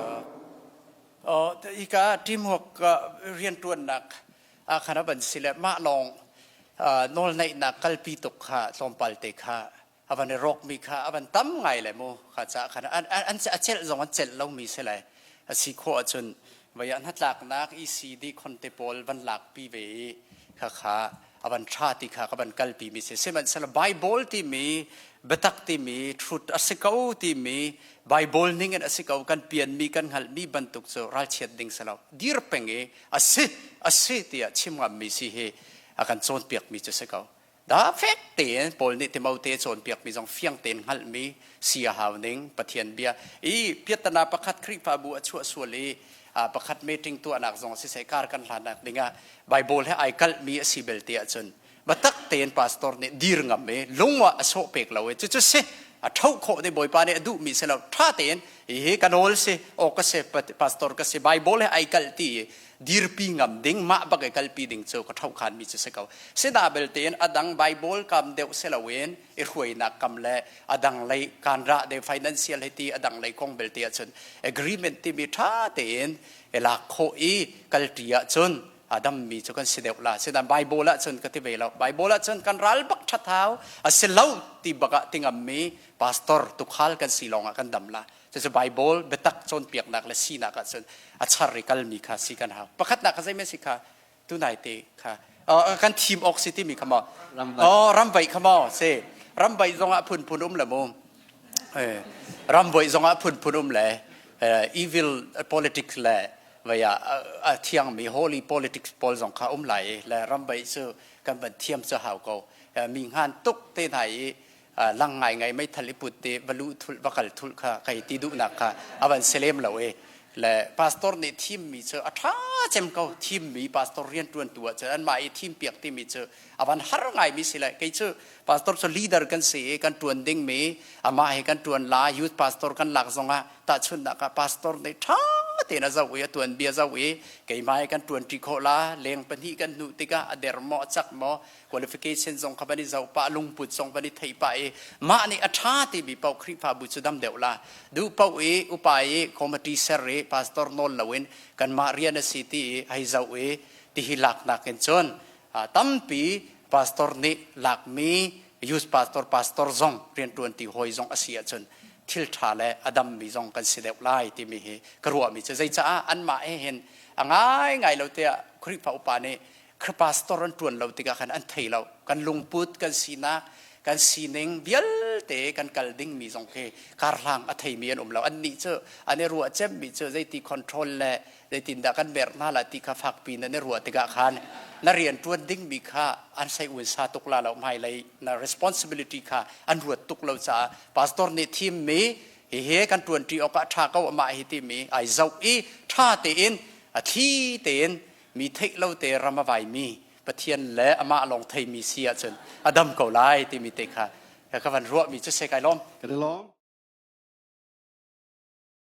Hika teamwork rianṭuannak ah khan a van si le mah lawng nawlneihnak kalpi tuk kha tlawmpal te kha a van i rawkmi kha a van tam ngai le mu kha ca khan an a celh zong an celh lomi si le a si khawh ahcun vei ah hnatlaknak ECD khonte pawl van lakpi ve i kha kha a van ṭha ti kha ka van kalpi mi si sihmanhsehlaw Bible timi biatak timi truth a si ko timi Bible ning in a si ko kan pianmi kan hngalhmi bantuk cu ralchiat ding si lo dir peng i a si a si tiah chim ngammi si hi a kan cawnpiakmi cu si ko da fek tein Paul nih Timote cawnpiakmi zong fiang tein hngalhmi si a hau ning Pathian bia i piattana pakhat Khrihfabu a chuah sual i pakhat meeting tuahnak zong siseh kar kan hlannak dingah Bible he ai kalhmi a si belte ahcun biatak tein pastor nih dir ngam i lung ah a sawh pek lo i cucu si a ṭho khawh ding Bawipa nih a duhmi si lo ṭha tein hihi ka nawl si aw ka si pastor ka si Bible he ai kalh ti i dirpi ngam ding mah bak i kalpi ding cu ka ṭhokhan mi cu si ko sina belte in a dang Bible kam deuh si loin i hruainak kam le a dang lei kan rah de financial he ti a dang lei kong belte ahcun agreement timi ṭha tein i lak khawh i kalṭi ahcun a dammi cu kan si deuh la sinain Bible ahcun ka ti ve lo Bible ahcun kan ral bak ṭhat hau a si lo ti bak ah ti ngammi pastor tukhal kan si lawng ah kan dam la cucu Bible biatak cawnpiaknak le sinak ahcun a char i kalmi kha si kan hau pakhatnak kha zei si kha tunai te kha kan thim awk si timi kha maw oh ramvaih kha maw si ramvaih zong ah phunphun um le mu ramvaih zong ah phunphun um le evil politics le vei ah a thiangmi holy politics pawl zong kha um lai i le ramvaih cu kan van thiam cu hau ko mi ngan tuk te hna i lang ngai ngai meithal i put te va luh thulh va kal thulh kha kai ti duhnak kha a van si lem lo i le pastor nih thimmi cu a ṭha cem ko thimmi pastor rianṭuantu ah cun anmah i thimpiak timi cu a van har ngaimi si le kei cu pastor cu leader kan si i kan ṭuan dingmi amah he kan ṭuan la youth pastor kan lak zongah tahchunhnak ah pastor nih ṭha tein a zoh i a tuan bia zoh i keimah he kan ṭuan ṭi khawh la leng pahnih kan hnuh tikah a der maw a cak maw qualification zong kha van i zoh pah lungput zong van i theih pah i mah nih a ṭha timi paoh Khrihfabu cu dam deuh la duh paoh i upa i committee ser i pastor nawl loin kanmah rian a si ti i hei zoh i tihi laknak in cun tampi pastor nih lakmi youth pastor pastor zong rianṭuan ti hawi zong a si ahcun. thil ṭha le a dammi zong kan si deuh lai timi hi ka ruahmi cu zeicaah anmah he hin a ngaingai lo tiah Khrihfa upa nih pastor an ṭuan lo tikah khan an thei lo kan lungput kan sinak kan sining vialte kan kal dingmi zong khi karhlang a theimi an um lo annih cu an i ruah cemmi cu zeiti control le zeitindah kan merh hna la ti kha fakpi in an i ruah tikah khan na rian ṭuan dingmi kha an sei un sa tuk la lo hmailei na responsibility kha an ruat tuk lo caah pastor nih thimmi hihi kan ṭuanṭi awk ah ṭha ko amah hi timi ai zoh i ṭha tein a thli tein mi theih lo te ram a vaimi Pathian le amah lawng theimi si ahcun a dam ko lai timi te kha ka van ruahmi cu se kai lawm. Kan i lawm.